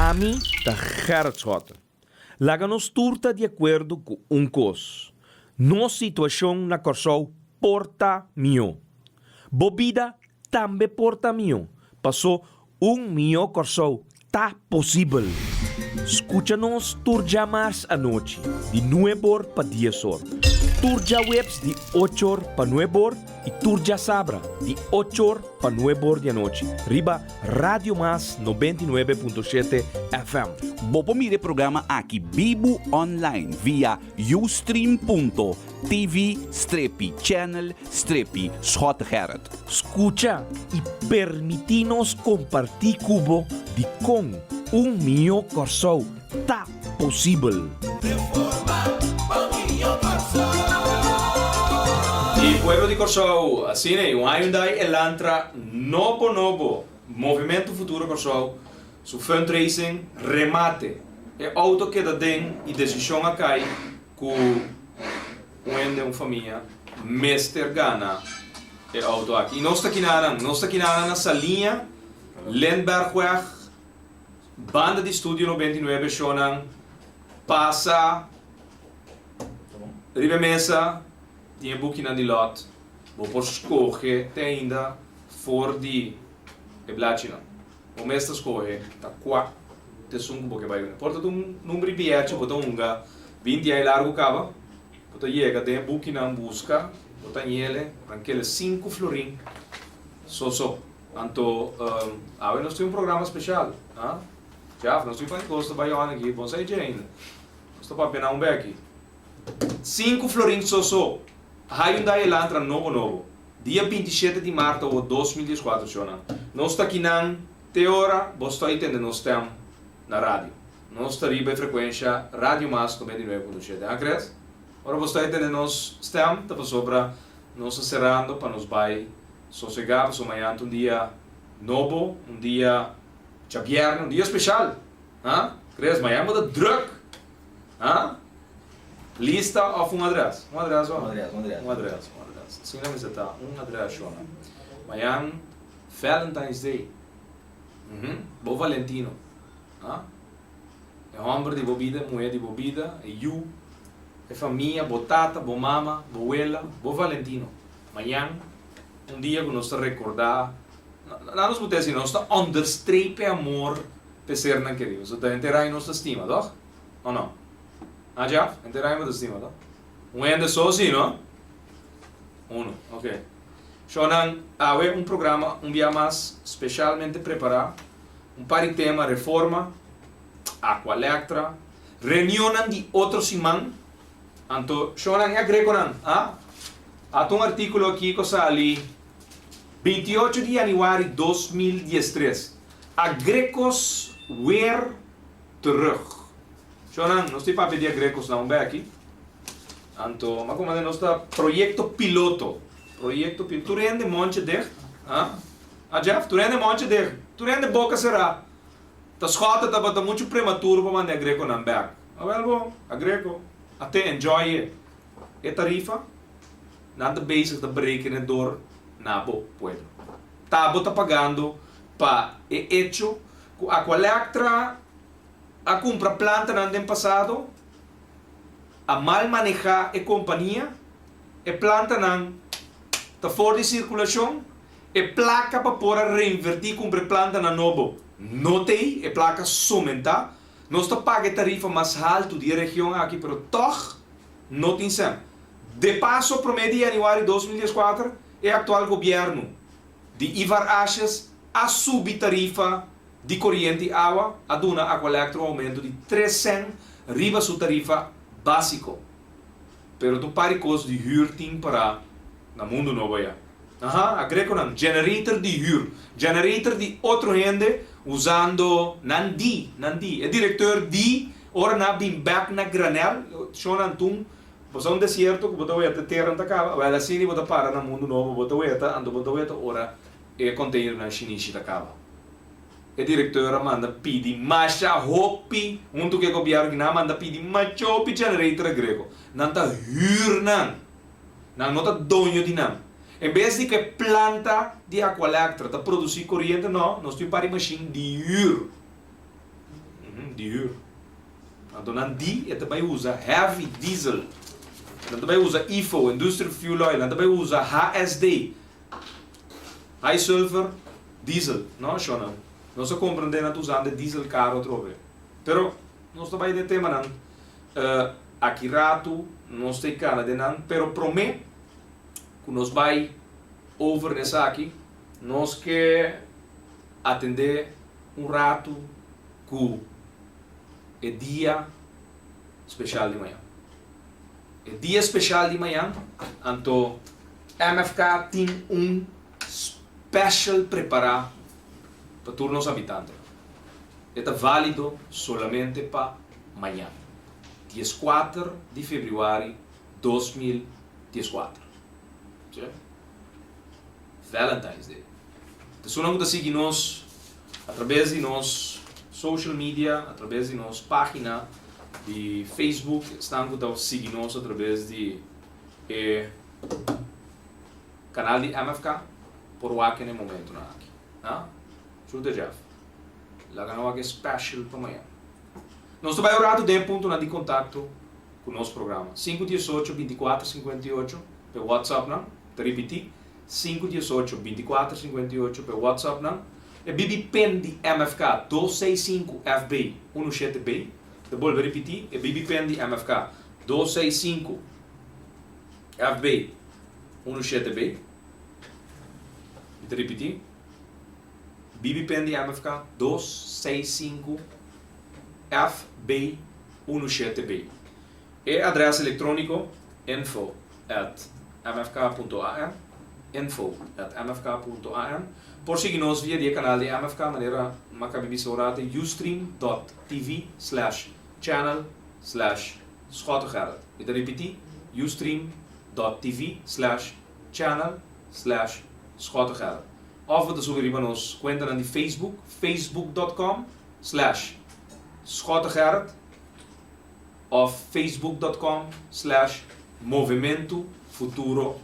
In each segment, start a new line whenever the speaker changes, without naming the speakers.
Ami ta Gerrit Schotten. Laga nos tur ta di akuerdo ku un kos, nos situashon na Kòrsou por ta mihó. Bo bida tambe por ta mihó, pasó un mihó Kòrsou ta posibel. Skucha nos tur djamars anochi di nueb'or pa dies'or, tur djaweps di och'or pa nueb'or i tur djasabra di och'or pa nueb'or di anochi riba Radio Mas 99.7 FM.
Bo por mira e programa aki bibu online via ustream.tv strepi channel strepi Schottegerrit.
Skucha i permití nos kompartí ku bo dikon un mihó Kòrsou ta posibel.
E pueblo di Kòrsou, asina ei un Hyundai Elantra nobo nobo, Movimentu Futuro Kòrsou su fundraising remate. E outo keda den i desishon a kai ku un hende, un famia, mester gana e outo aki. I nos ta kinanan, nos ta kinanan na Saliña, Lindbergweg, Banda di Studio 99 shownan pasa riba e mesa tin e bukinan di lot. Bo por skohe te ainda for di e blachinan. Bo mes ta skohe ta kua ta esun ku bo ke bai wini. Por ta un number di biyechi bo ta hunga 20 aña largu kaba, bo ta yega den e bukinan buska, bo ta ñele, rankele sinku florin so so. Anto awe nos tin un programa special, ha? Jaf, nos tin pan di cos ta bay on aki, bon sa e dje ainda. Nos ta papia na un beki. Sinku florin so so. Hyundai Elantra nobo nobo. Dia 27 di maart awo 2014 shownan. Nos ta kinan te ora bo sta y tende nos stem na radio. Nos ta riba e frecuencia Radio Mas 99.7. Ha Chris? Ora bo sta y tende nos stem ta pasobra nos ta cerando pa nos bay Sosegá pasobra mañan ta un dia nobo, un dia djabièrnè, un dia speshal. Ha? Chris, mañan bo ta drùk. Ha? Lista òf un adrès? Un adrès òf?
Un adrès, un adrès.
Un adrès, un adrès. Asina mester ta, un adrès shona. Mañan Valentine's Day. Uhum. Bo Valentino. Ha? E hòmber di bo bida, e muhé di bo bida, e yu, e famia, bo tata, bo mama, bo wela, bo Valentino. Mañan, un dia ku nos ta rekordá, na nos por ta hasi, nos ta onderstreep e amor p'e sernan kerí. Pasobra ta henter aña nos ta stima, tòg? O no? Ha, Jeff? Henter aña bo ta stima, tòg? Un hende so si, no? Uno, ok. Shownan, awe un programa un bia mas specialmente prepará, un par di tema, reforma, Aqualectra, reunionnan di otro siman, Anto shownan e agregonan a ata un articulo aki cu a sali 28 di januari 2013, Agrecos weer terug. Shownan, nos tin papia di agrecos na un beki. Anto, ma como nos ta proyecto piloto. Proyecto piloto. Tur hende monche dicht. A? A Jeff? Tur hende monche dicht. Tur hende boca cera. Ta schotte tabata mucho prematuro pa manda e agreconan bek. Awel bo, agreco, a te enjoy e e tarifa, nan ta bezig ta berekenen door na bo pueblo. Ta bo ta pagando pa e hecho cu Aqualectra a cumpra plantanan den pasado, a mal maneha e compania, e plantanan ta for di circulacion, E plaka pa por a reinvertí kumpra e plantanan nobo no t'ei, e plaka somentá. Nos ta paga e tarifa mas haltu di e region aki pero tòg no tin sèn. De paso promé di yanüari 2014 e aktual gobièrnu di Ivar Asjes a subi tarifa di koriente i awa, a duna Aqualectra un oumento di tres sèn riba su tarifa básiko. Pero ta un par di kos di hür tin pará na mundu nobo ya. Aha, a greconan, generator di hür, generator di otro hende usando nan di, nan di. E directeur di ora nan a bin bek na granel, shon Antun, bo sa un desierto ku bo ta weta tera no ta kaba, wèl asina bo ta para na mundu nobo, bo ta weta, anto bo ta weta ora e containernan shinishi ta kaba. E directeur a manda pidi masha hopi, huntu ku e gobierno aki nan a manda pidi masha hopi generator a greco. Nan ta hür nan. Nan no ta doño di nan. En bes di ku e planta di Aqualectra ta produsí koriente, no, nos tin un par di mashin di hür. di hür. Anto nan di e ta bai usa heavy diesel, nan ta bai usa IFO, industrial fuel oil, nan ta bai usa HSD, high sulfur diesel. No, shownan. Nos a comprende nan ta usando e diesel caro atrobe. Pero nos ta bai den temanan aki ratu nos ta e cana den nan, pero prome cu nos bai over n'esaki nos ke atende un ratu cu e dia special di mañan. E dia special di mañan, anto MFK tin un special prepara pa tur nos habitantenan. E ta valido solamente pa mañan, 14 di februari 2014. Si? Valentine's Day. Esunnan ku ta sigui nos atrabes di nos social media, atrabes di nos página di Facebook, esnan ku ta sigui nos atrabes di e kanal di MFK por wak e momentunan aki. Ha? Shuta Jeff. Laga nan wak e special pa mañan. Nos ta bai un ratu den e puntonan di kontakto ku nos programa. 5 18 24 58 pa e WhatsApp nan. Ta ripití, 5 18 24 58 pa e WhatsApp nan. E BB pin di MFK 265 FB 17B. Ta bolbe ripití, e BB pin di MFK 265 FB 17B. Mi ta ripití, BB pin di MFK 265 FB 17B. E adres elektróniko info@mfk.am info@mfk.am. Por sigui nos via di e kanal di MFK manera m'a kaba bisa un ratu, ustream.tv/channel/schottegerrit. Mi ta ripití, ustream.tv/channel/schottegerrit. Òf bo ta subi riba nos kuentanan di Facebook, facebook.com/schottegerrit òf facebook.com/Movementu Futuro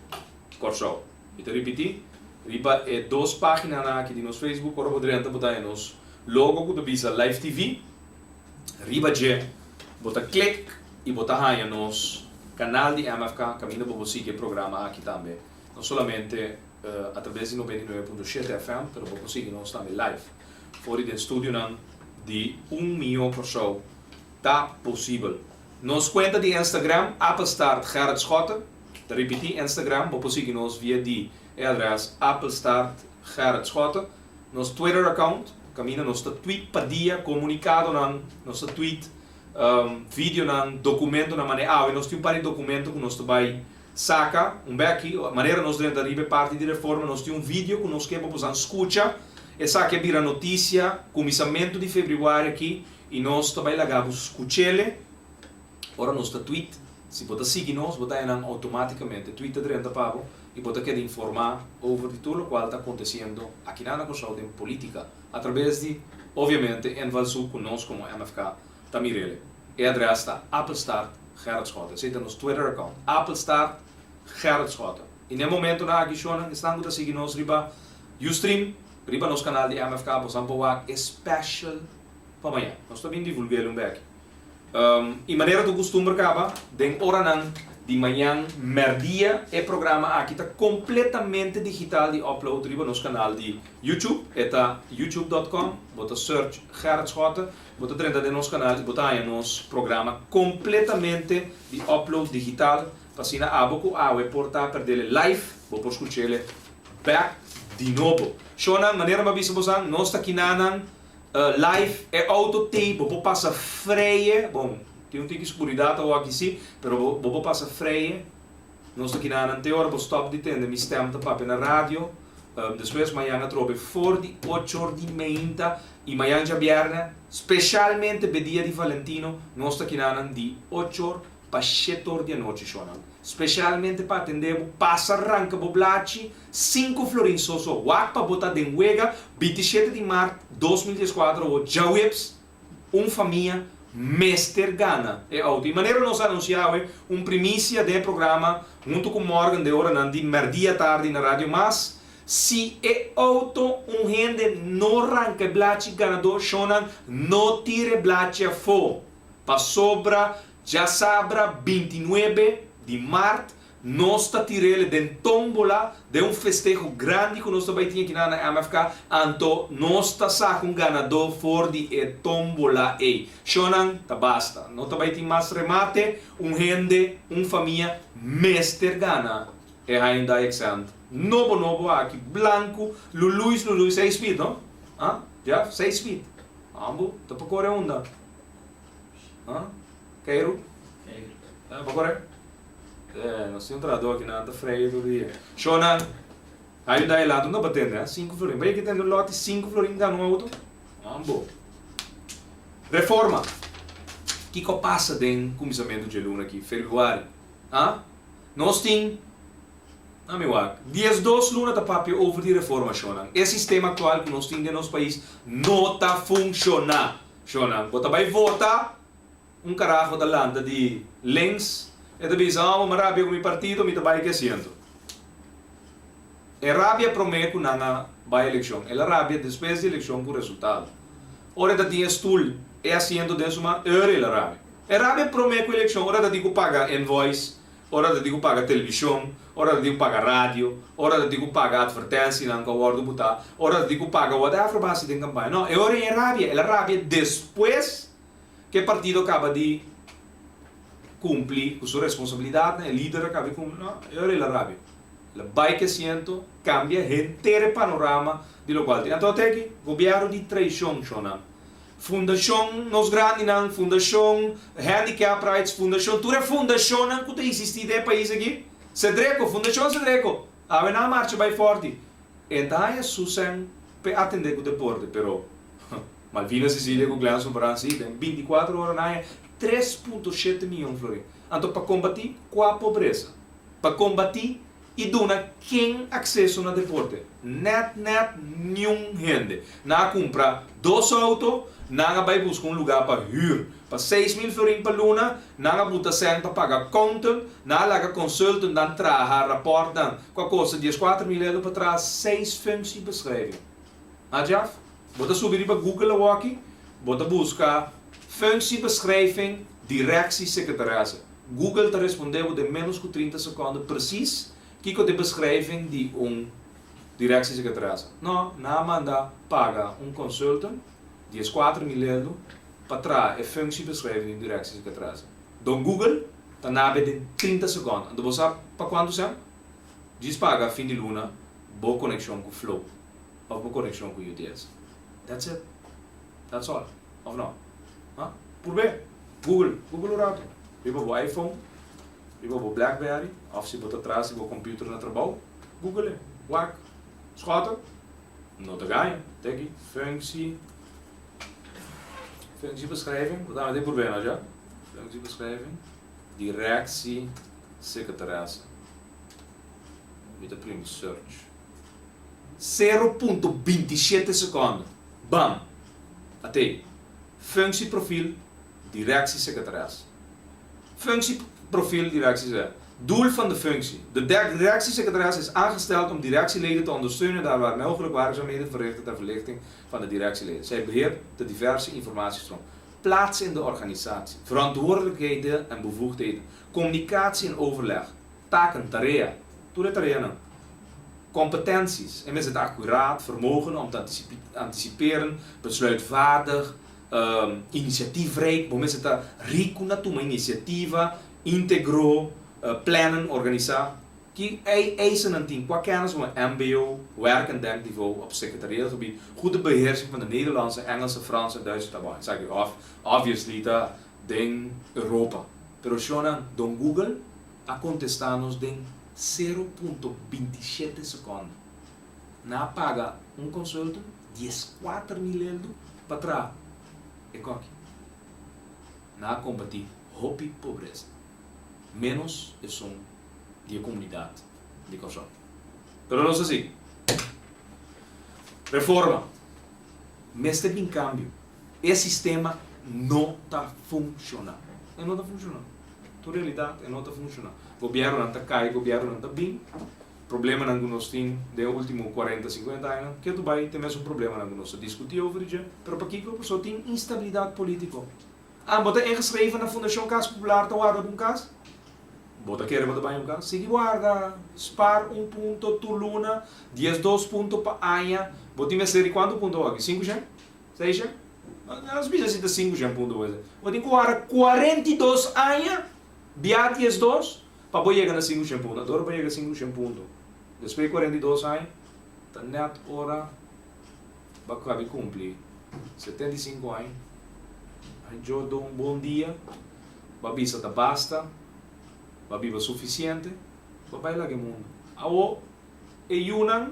Kòrsou. Mi ta ripití, riba e dos páginanan aki di nos Facebook, ora bo drenta bo ta haña nos logo ku ta bisa Live TV. Riba dje bo ta klik i bo ta haña nos kanal di MFK kaminda bo por sigui e programa aki tambe, no solamente atrabes di 99.7 FM, pero bo por sigui nos tambe live for di den studionan di Un Mihó Kòrsou Ta posibel. Nos kuenta di Instagram, Appelstaart Gerrit Schotte. Ta ripití, Instagram, bo por sigui nos via di e adrès Appelstaart Gerrit Schotte. Nos Twitter account, kaminda nos ta tweet pa dia komunikadonan, nos ta tweet videonan, dokumentonan, manera awe nos tin un par di dokumento ku nos ta bai saka un beki, manera nos drenta riba e parti di reforma, nos tin un video ku nos ke pa bosan skucha. Esaki a bira notisia kuminsamentu di febrüari aki. I nos ta bai laga bo skuch'ele ora nos ta tweet. Si bo ta sigui nos, bo ta haña nan outomátikamente. Tweet ta drenta pa bo i bo ta keda informá over di tur lokual ta akontesiendo akinan na Kòrsou den polítika, atrabes di, obviamente, invalshoek ku nos komo MFK ta mir'ele. E adrès ta Appelstart Gerrit Schotte. Esei ta nos Twitter account, Appelstart Gerrit Schotte. I na e momentunan aki, shonnan, esnan ku ta sigui nos riba Ustream, riba nos kanal di MFK, bosan por wak e special Pa maña. Nos ta bin divulgu'el un beki. I manera ta kustumber kaba, den oranan di mañan mèrdia e programa aki ta kompletamente digital di upload riba nos kanal di YouTube. E ta youtube dot com, bo ta search Gerrit Schotte, bo ta drenta den nos kanal i bo ta haña nos programa kompletamente di upload digital pa asina abo ku awe por ta perdele live, bo por skuch'ele bèk di nobo. Shownan, manera mi a bisa bosan, nos ta kinanan. Live e auto tey bo por pasa freye, bon tin un tiki scuridad awo aki si, pero bo bo por pasa freye, nos ta kina nan te ora bo stop di tende mi stem ta papia na radio, despues mañan atrobe for di ocho or di meinta y mañan djabierne specialmente be dia di Valentino nos ta kina nan di ocho or pa shete or di anochi shownan specialmente pa atende bo pasa ranca bo blachi Sinku florin so so wak pa bo ta den wega 27 di mart 2014 awo djaweps un famia mester gana e auto. Y manera nos a anuncia awe un primicia den e programa hunto cu Morgan den oranan di merdia tardi na Radio Mas.
Si e outo un hende no ranka e blachi ganadó shonnan no tira e blachi afó pasobra djasabra 29 di mart nos ta tir'el den tómbola den un festeho grandi ku nos ta bai tin akinan na MFK anto nos ta saka un ganadó for di e tómbola ei. Shonnan ta basta no ta bai tin mas remate un hende un famia mester gana E Hyundai Accent nobo nobo aki, blanku, luluis luluis, seis speed no? Ah, Jeff, seis speed. Ambo, ta pa kore unda? Ah, Keiru?
Keiru.
Ta pa kore? Eh, nos tin un trahador aki nan ta freio tur dia. Shownan, Hyundai Elantra no pa tende, ah, sinku florin. Bai aki tende un lote sinku florin gana un auto? Ambo. Reforma. Kiko a pasa den kuminsamentu dje luna aki, februari? Ah? Nos tin, na mi wak, 12 luna ta papia over di reforma, shonnan. E sistema aktual ku nos tin den nos pais no ta funshoná, shonnan. Bo ta bai vota, un karaho ta lanta di links, e ta bisa, oh, bo mi rabia ku mi partido, mi ta bai ku e asiento. E rabia promé ku nan a bai elekshon, el a rabia despues di elekshon ku resultado. Ora e ta tin e stul, e asiento den su man, ora el a rabia. E rabia promé ku elekshon, ora ta tin ku paga invoice, ora ta tin ku paga televishon, ora ta tin ku paga radio, ora ta tin ku paga atvertensianan ku a wòrdu butá, ora ta tin ku paga whatever bo hasi den kampaña. No, e ora ei e rabia. El a rabia despues ku e partido kaba di kumpli ku su responsabilidatnan, e lider a kaba di kumpli. No, e ora el a rabia. El a bai ku e asiento, kambia henter e panorama di lokual tin. Anto at'e aki, gobièrnu di traishon, shonnan. Fundashon Nos Grandinan, Fundashon Handicap Rights, Fundashon, tur e fundashonnan ku ta isistí den e pais aki, Sedreko, Fundashon Sedreko, awe nan a marcha bai fòrti. E ta haña su sèn p'e atendé ku deporte, pero Malvina Cecilia ku Glenson Baran sí, den 24 ora nan haña 3.7 miyon florin. Anto pa kombatí kua pobresa? Pa kombatí i duna ken akseso na deporte? Nèt nèt niun hende. Nan a kumpra dos outo, nan a bai buska un lugá pa hür pa 6000 florin pa luna, nan a buta sèn pa paga accountant, nan a laga consultantnan traha rapòrtnan ku a kosta 14.000 euro pa traha seis functiebeschrijving. Ha Jeff? Bo ta subi riba Google awoki, bo ta buska functiebeschrijving directiesecretaresse. Google ta respondé bo den ménos ku 30 sekònde presis kiko ta e beschrijving di un directiesecretaresse. No, nan a manda paga un consultant 14.000 euro pa traha e functiebeschrijving di un directiesecretaresse. Don Google ta nabe den 30 sekònde. Anto bo sa pa kuantu sèn? Djis paga fin di luna bo konekshon ku Flow òf bo konekshon ku UTS. That's it. That's all. Òf no? Ha? Purb'é! Google, Google un ratu. Riba bo iPhone, riba bo Blackberry, òf si bo ta tras di bo computer na trabou, Google e. Wak. Schotten? No ta gaña. Te aki, functie, functiebeschrijving. Bo ta mete purb'é no, ja? Functiebeschrijving, directie, secretaresse. Mi ta primi search. 0.27 seconde. Bam! Atei. Functieprofiel directiesecretaris. Functieprofiel directiesecretaris. Doel van de functie. De directiesecretaris is aangesteld om directieleden te ondersteunen daar waar mogelijk werkzaamheden te verrichten ter verlichting van de directieleden. Zij beheert de diverse informatiestroom. Plaats in de organisatie. Verantwoordelijkheden en bevoegdheden. Communicatie en overleg. Taken, tarea. Tur e tareanan. Competenties. E mester ta accuraat, vermogen om te anticiperen, besluitvaardig, initiatiefrijk. Bo mester ta riku na tuma inisiativa, integro, plannen, organisá. Ki eisennan tin? Kua kennis bo mbo, werk en denkniveau op secretarieel gebied, goede beheersing van de Nederlandse, Engelse, Franse en Duitse taal. Bon, esaki obviously ta den Europa. Pero shonnan, don Google a kontestá nos den 0.27 sekònde. Nan a paga un consultant 14.000 euro pa traha e kòki. Nan a kombatí hopi pobresa, ménos esun di e komunidat di Kòrsou. Pero nos a sigui. Reforma. Mester bin kambio. E sistema no ta funshoná. E no ta funshoná. Tur realidat e no ta funshoná. Gobièrnunan ta kai, gobièrnunan ta bin.
Problemanan ku nos tin den e ultimo kuarenta, sinkuenta añanan ketu bai ta e mesun problemanan ku nos ta diskutí over di dje. Pero pakiko? Pasobra tin instabilidat polítiko. Ah, bo ta ingeschreven na Fundashon Kas Popular ta warda bo un kas? Bo ta kere bo ta bai un kas? Sigui warda, spar un punto tur luna, 12 punto pa aña. Bo tin mester di kuantu punto awor aki? Sinku shen? Seis shen? Nos bisa si ta sinku shen punto bo mester. Bo tin ku warda 42 aña bia 12 pa bo yega na 500 punto. Anto ora bo yega 500 punto, despues di 42 aña, ta nèt ora bo a kabi kumpli 75 aña. Djo dun bon dia, bo a bisa ta basta, bo a biba sufisiente, bo a bai laga e mundu. Awo e yunan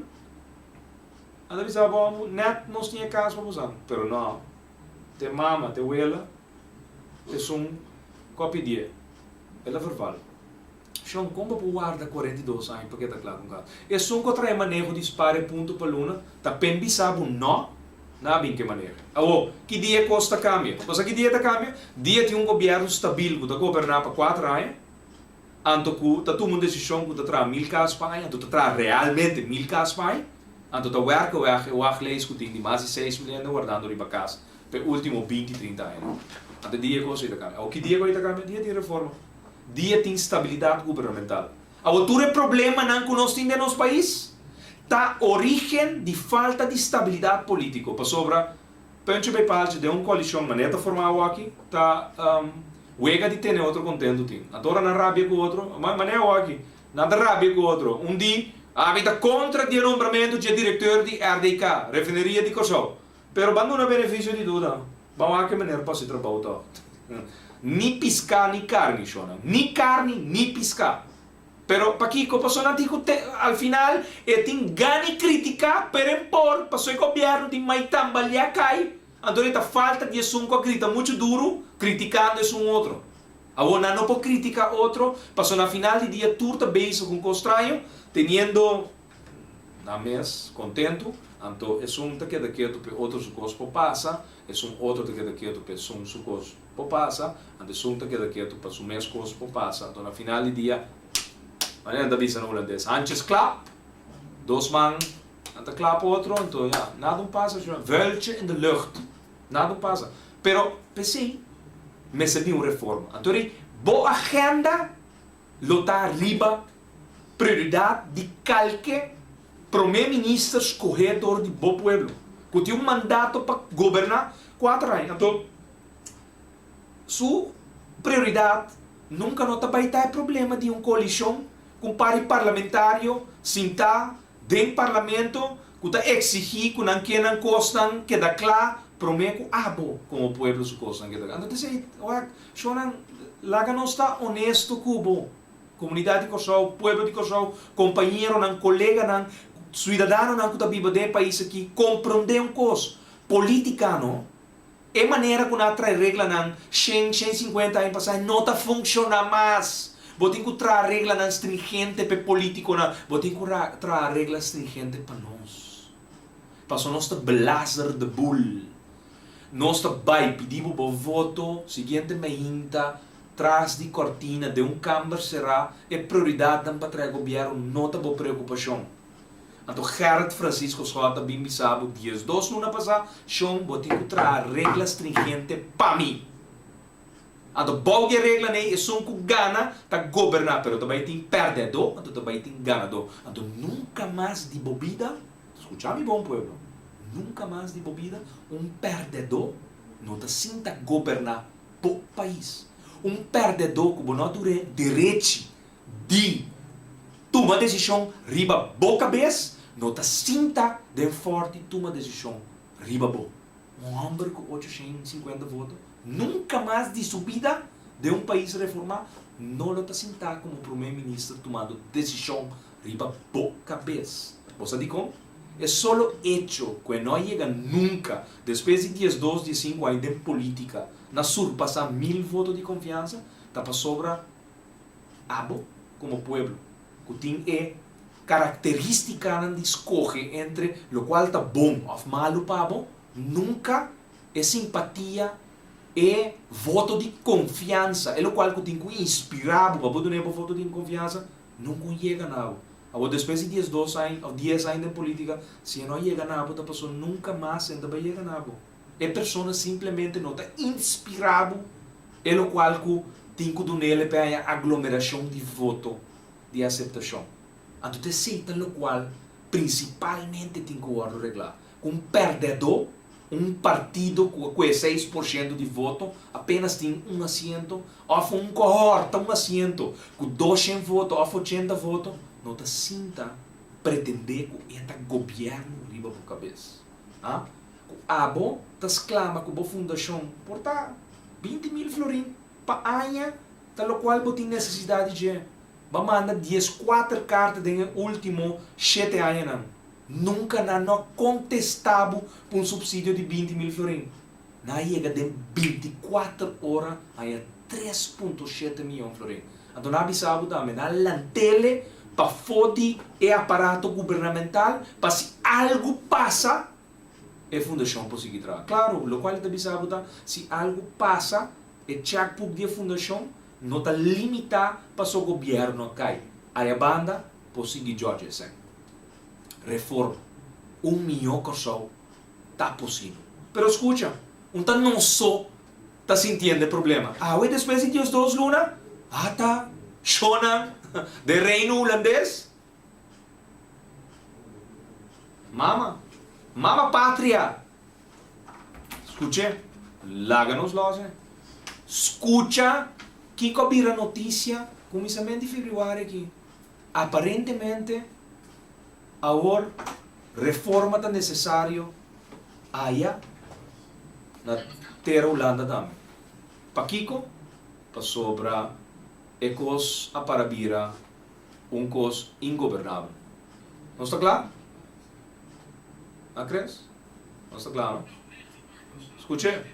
a ta bisa bo, nèt nos tin e kas pa bo sa. Pero nò, te mama, te wela, esun ku a pidié. El a verval. Shon, kon bo por warda 42 aña pa keda kla ku un kas? Esun ku a trae maneho di spar e punto pa luna ta pen bisa bo nò na a bin ke maneho. Awor, ki dia e kos ta kambia? Bo sa ki dia e ta kambia? Dia tin un gobièrnu stabil ku ta goberná pa kuater aña, anto ku ta tuma un desishon ku ta traha mil kas pa aña, anto ta traha realmente mil kas pa aña, anto ta wèrke wèg e wachtlijst ku tin di mas di 6 mil hende wardando riba kas pa e ultimo binti, trinta añanan. Anto dia e kos ei ta kambia. Awor ki dia ku ei ta kambia? Dia tin reforma. Dia tin stabilidat gubernamental. Awor tur e problemanan ku nos tin den nos pais ta origen di falta di stabilidat politiko. Pasobra puntje bij paaltje den un koalishon manera ta forma awoki ta wega di tene otro kontentu tin. Anto ora nan rabia ku otro, manera awoki nan ta rabia ku otro. Un di, Ami ta kontra di e nombramentu dje direkteur di RDK, Refineria di Kòrsou. Pero ban duna benefisio di duda. Ban wak e meneer pa si trabou tòg. Ni piská ni karni, shonnan. Ni karni ni piská. Pero pakiko? Pasobra nan tin ku te, al final e tin gana di kritiká, pero en por, pasobra e gobièrnu tin mai tambaliá kai, anto e ta falta di esun ku a grita muchu duru kritikando esun otro. Awor nan no por kritiká otro, pasobra na final di dia tur ta bezig ku un kos straño, teniendo. Nan mes kontentu, anto esun ta keda ketu p'e otro su kos por pasa, esun otro ta keda ketu p'e esun su kos por pasa, anto esun ta keda ketu pa su mes kos por pasa. Anto na final di dia, manera nan ta bisa na hulandes, handjes klap, dos man nan ta klap otro, anto ya, nada un pasa, vuiltje in de lucht, nada un pasa. Pero p'esei mester bin un reforma. Anto ri bo agenda lo ta riba prioridat di kalke prome minister skohé dor di bo pueblo ku tin un mandato pa goberná kuater aña. Anto su prioridat nunka no ta bai ta e problema di un koalishon ku un par di parlamentario sintá den parlamento ku ta eksigí ku nan ke nan kosnan keda kla prome ku abo komo pueblo su kosnan keda kla. Anto ta esei wak shownan laga nos ta honesto ku bo. Komunidat di Kòrsou, pueblo di Kòrsou, kompañeronan, koleganan, suidadanonan ku ta biba den e pais aki, komprondé un kos, polítika no, e manera ku nan a trae reglanan shen, 150 aña pasá no ta funshoná mas. Bo tin ku traha reglanan stringente pa e polítikonan, bo tin ku traha regla stringente pa nos. Pasobra nos ta blazer de boel. Nos ta bai pidi bo bo voto siguiente mainta Tras di kortina, den un kamber será, e prioridatnan pa traha gobièrnu no ta bo preokupashon. Anto Gerrit Francisco Schotte a bin bisa bo 12 luna pasá, Shon, bo tin ku traha regla stringente pa mi. Anto bou di e reglanan ei, esun ku gana ta goberná, pero ta bai tin pèrdèdó, anto ta bai tin ganadó. Anto nunka mas di bo bida, skucha mi bon pueblo, nunka mas di bo bida un pèrdèdó no ta sinta goberná bo pais. Un pèrdèdó ku bo no a dur'é derechi di tuma desishon riba bo kabes, no ta sinta den fòrti tuma desishon riba bo. Un hòmber ku 850 voto nunka mas di su bida den un pais reformá no lo ta sintá komo promé minister tumando desishon riba bo kabes. Bo sa dikon? E solo echo ku e no a yega nunka despues di 12, 15 aña den polítika na surpasá 1000 voto di konfiansa ta pasobra abo komo pueblo ku tin e karakterístikanan di skohe entre lokual ta bon òf malu pa bo, nunka e simpatia, e voto di konfiansa, e lokual ku tin ku inspirá bo pa bo duna e bo voto di konfiansa, nunka un yega na bo. Awor despues di 12 aña òf 10 aña den polítika, si e no a yega na bo ta paso nunka mas e no ta bai yega na bo. E persona simplemente no ta inspirá bo e lokual ku tin ku dun'el pa e haña aglomerashon di voto di aseptashon. Anto ta esei ta lokual prinsipalmente tin ku wòrdu reglá. Ku un pèrdèdó, un partido ku a kue 6% di voto apenas tin un asiento, òf un ku a hòrta un asiento ku 200 voto òf 80 voto, no ta sinta pretendé ku e ta gobièrnu riba bo kabes. A Ku abo ta sklama ku bo fundashon por ta 20,000 florin pa aña ta lokual bo tin nesesidat di dje. Bo a manda 14 karta den e último shete añanan. Nunka nan no a kontestá bo pa un supsidio di 20,000 florin. Nan a yega den 24 ora haña 3.7 mion florin. Anto nan a bisa bo tambe, nan a lant'ele pafó di e aparato gubernamental pa si algu pasa e fundashon por sigui traha. Klaro, lokual e ta bisa bo ta si algu pasa e checkbook di e fundashon no ta limitá paso gobièrnu a kai. Aya banda por sigui George esei. Reforma. Un mihó Kòrsou ta posibel. Pero skucha, un ta nos so ta sintiendo e problema. Awe despues di 12 luna, ata shownan den Reino Hulandes. Mama, mama patria! Skuch'é, laga nos lòs e. Skucha kiko a bira notisia kuminsament di febrüari aki. Aparentemente awor reforma ta nesesario aya na tera Hulanda tambe. Pakiko? Pasobra e kos a para bira un kos ingobernabel. Nos ta kla? A Chris? Nos ta kla, no? Skuch'é.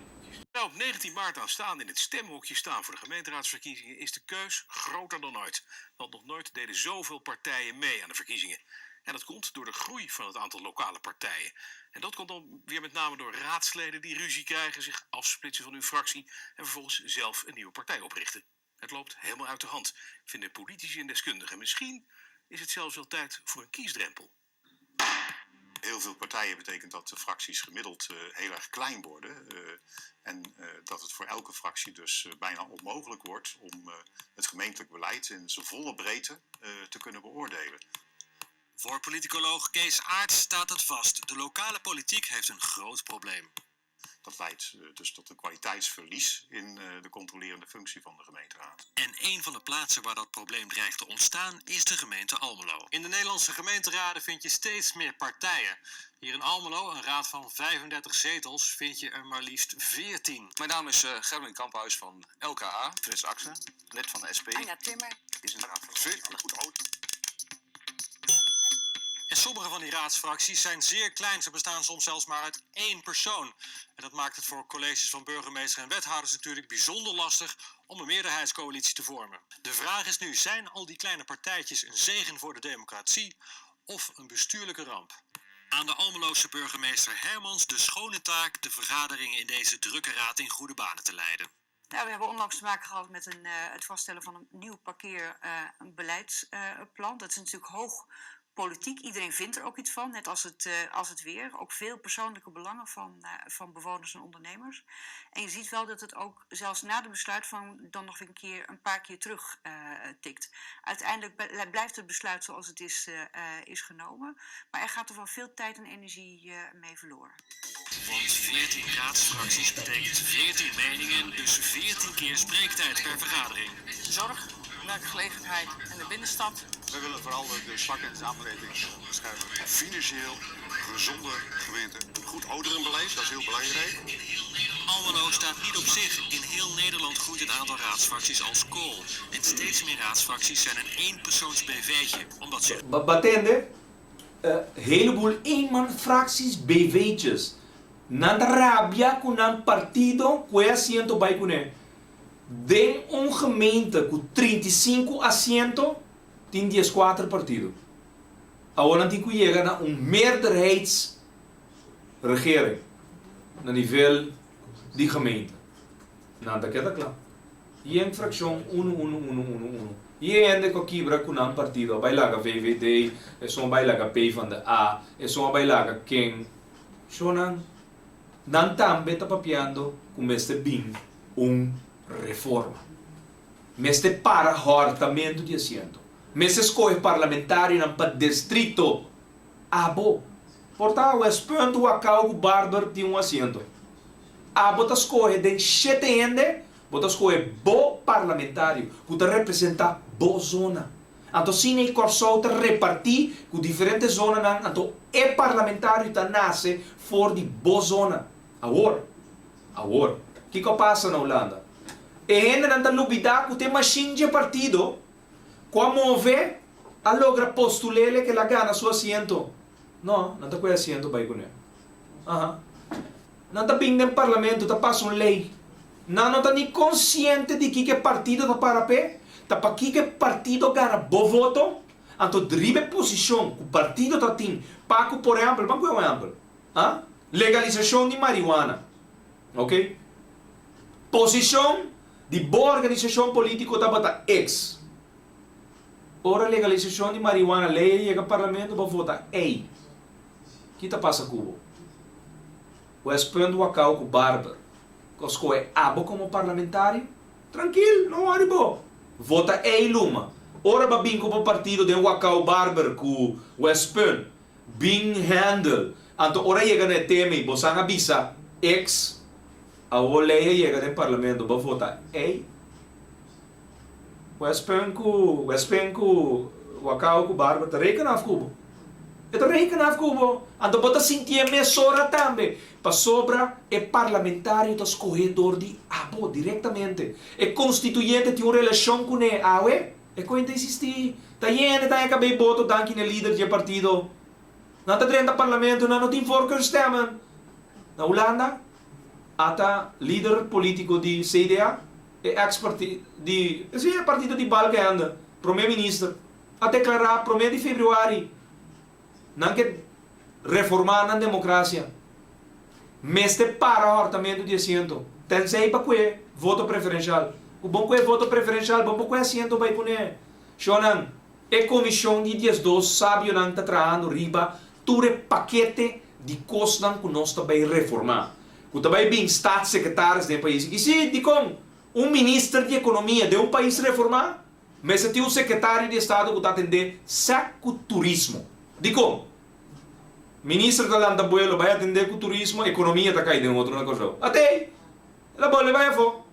Nou, op 19 maart aanstaande in het stemhokje staan voor de gemeenteraadsverkiezingen is de keus groter dan ooit. Want nog nooit deden zoveel partijen mee aan de verkiezingen. En dat komt door de groei van het aantal lokale partijen. En dat komt dan weer met name door raadsleden die ruzie krijgen, zich afsplitsen van hun fractie en vervolgens zelf een nieuwe partij oprichten. Het loopt helemaal uit de hand, vinden politici en deskundigen. Misschien is het zelfs wel tijd voor een kiesdrempel.
Heel veel partijen betekent dat de fracties gemiddeld heel erg klein worden. En dat het voor elke fractie dus bijna onmogelijk wordt om het gemeentelijk beleid in zijn volle breedte te kunnen beoordelen.
Voor politicoloog Kees Aarts staat het vast. De lokale politiek heeft een groot probleem.
Dat leidt dus tot een kwaliteitsverlies in de controlerende functie van de gemeenteraad.
En een van de plaatsen waar dat probleem dreigt te ontstaan is de gemeente Almelo. In de Nederlandse gemeenteraden vind je steeds meer partijen. Hier in Almelo, een raad van 35 zetels, vind je er maar liefst 14.
Mijn naam is Gerwin Kamphuis van LKA, Frits Akse, lid van de SP.
Anja Timmer.
Is een raad van goed oud.
En sommige van die raadsfracties zijn zeer klein. Ze bestaan soms zelfs maar uit één persoon. En dat maakt het voor colleges van burgemeester en wethouders natuurlijk bijzonder lastig om een meerderheidscoalitie te vormen. De vraag is nu, zijn al die kleine partijtjes een zegen voor de democratie of een bestuurlijke ramp? Aan de Almeloze burgemeester Hermans de schone taak de vergaderingen in deze drukke raad in goede banen te leiden.
Nou, we hebben onlangs te maken gehad met het vaststellen van een nieuw parkeerbeleidsplan. Dat is natuurlijk hoog politiek. Iedereen vindt er ook iets van, net als het weer. Ook veel persoonlijke belangen van bewoners en ondernemers. En je ziet wel dat het ook zelfs na de besluitvorming dan nog een keer een paar keer terug tikt. Uiteindelijk blijft het besluit zoals het is genomen. Maar er gaat er wel veel tijd en energie mee verloren.
Want 14 raadsfracties betekent 14 meningen, dus 14 keer spreektijd per vergadering.
Zorg, werkgelegenheid en de binnenstad.
We willen vooral de zwakken in de samenleving beschermen. Financieel gezonde gemeente. Een goed ouderenbeleid, dat is heel belangrijk.
Almelo staat niet op zich. In heel Nederland groeit het aantal raadsfracties als kool. En steeds meer raadsfracties zijn een eenpersoons BV'tje. Omdat ze...
Batende, een heleboel eenmanfracties, BV'tjes. Nan rabia ku nan partido ku e asiento bai kuné. Den un gemeente ku 35 asiento, tin 14 partido. Awor nan tin ku yega na un meerderheidsregering na nivel di gemeente. Nan ta keda kla. Yen frakshon unu unu unu unu unu. I e hende ku a kibra ku nan partido a bai laga VVD, esun a bai laga PvdA, esun a bai laga ken. Shonnan, nan tambe ta papiando ku mester bin un reforma. Mester para hòrtamentu di asiento. Mester skohe parlamentarionan pa distrito. Abo por ta Westpunt, Wakao ku Barber tin un asiento. Abo ta skohe den shete hende, bo ta skohe bo parlamentario ku ta representá bo zona. Anto asina e Kòrsou ta repartí ku diferente zonanan, anto e parlamentario ta nase for di bo zona. Awor, awor, kiko a pasa na Hulanda? E hendenan ta lubidá ku ta e mashin dje partido ku a move a logra postul'ele ku el a gana su asiento. No, nan ta kohe asiento bai kuné. Aha. Nan ta bin den parlamento ta pasa un ley. Nan no ta ni consciente di kiko e partido ta para p'e, ta pakiko e partido gana bo voto, anto riba e posicion cu partido ta tin pa cu por ehempel, ban coge un ehempel, ah, legalisacion di marihuana, ok, posicion di bo organisacion politico tabata ex. Ora legalisacion di marihuana ley a yega parlamento bo vota ey. Ki ta pasa ku bo? Westpunt Wakao ku Barber ku a skohe abo komo parlamentario? Trankil, no wòri bo. Vota ei luma. Ora bo a bin ku bo partido den Wakao Barber ku Westpunt bin handle, anto ora yega na e tema ei bosan a bisa ex, awor lei a yega den parlamento bo a vota ei. Westpunt ku Westpunt ku Wakao ku Barber ta reken af ku bo. E ta reken af ku bo. Anto bo ta sintié mesora tambe. Pasobra e parlamentario ta skohé dor di abo direktamente. E konstituyente tin un relashon kuné. Awe e koen ta insistí. Ta yende ta haña kabei boto danki n'e lider dje partido. Nan ta drenta parlamento, nan no tin voorkeurstemmen. Na Hulanda ata lider polítiko di CDA. E ex parti di, si e partido di Balkenende, prome minister, a declara prome di februari nan ke reforma nan democracia. Mester para hortamento di asiento, tenzij pa kue voto preferencial. Ku bon kue voto preferencial, bon por kue asiento bai pone. Shownan, e comision di 12 sabionan ta trahando riba tur e pakete di kosnan ku nos ta bai reformá, ku ta bai bin staatssecretaris den e pais aki. Sí, dikon un minister di ekonomia den un pais reformá mester tin un sekretario di estado ku ta atendé sèk ku turismo? Dikon? Minister ta lanta buelo bai atendé ku turismo, ekonomia ta kai den otro na Kòrsou. Atei! El a bolbe bai afó.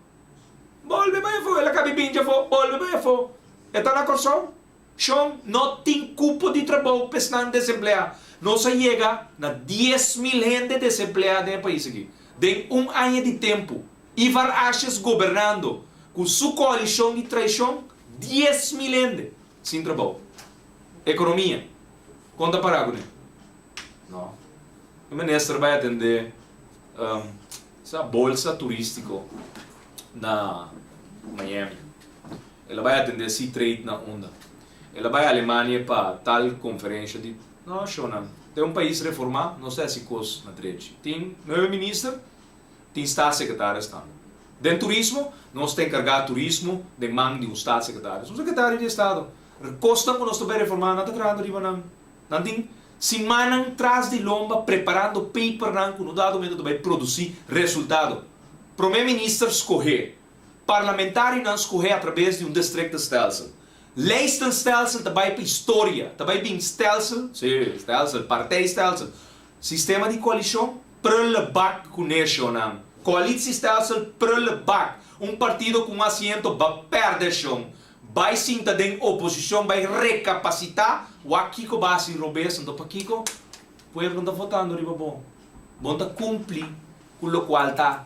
Bolbe bai afó. El a kabi binchi afó. Bolbe bai afó. E ta na Kòrsou. Shon, no tin cupo di trabou p'esnan desempleá. Nos a yega na 10,000 hende desempleá den e pais aki. Den un aña di tempu, Ivar Asjes gobernando cu su coalicion di traicion, 10,000 hende sin trabou. Economia, con ta para cune? No. E minister bay atende sa bolsa turistico na Miami. El a bai atendé Seatrade na unda. El a bai Alemania pa tal konferensha di No, shownan. Den un pais reformá nos ta hasi kos na drechi. Tin nuebe minister, tin staatssecretaris tambe. Den turismo, nos ta enkargá turismo den man di un staatssecretaris, un sekretario di estado. Kosnan ku nos ta bai reformá nan ta trahando riba nan. Nan tin simannan tras di lomba preparando papernan ku no dado momento ta bai produsí resultado. Promé minister skohé Parlamentarionan skohé atrabes di un districtenstelsel. Lijstenstelsel ta bai pa historia, ta bai bin stelsel, sí, stelsel, partijstelsel, sistema di koalishon, prullenbak ku neshonnan. Koalitiestelsel, prullenbak. Un partido ku un asiento ba pèrdè shon, bai sinta den oposishon, bai rekapasitá, wak kiko ba hasi robes, anto pakiko pueblo no ta votando riba bo? Bo no ta kumpli ku lokual ta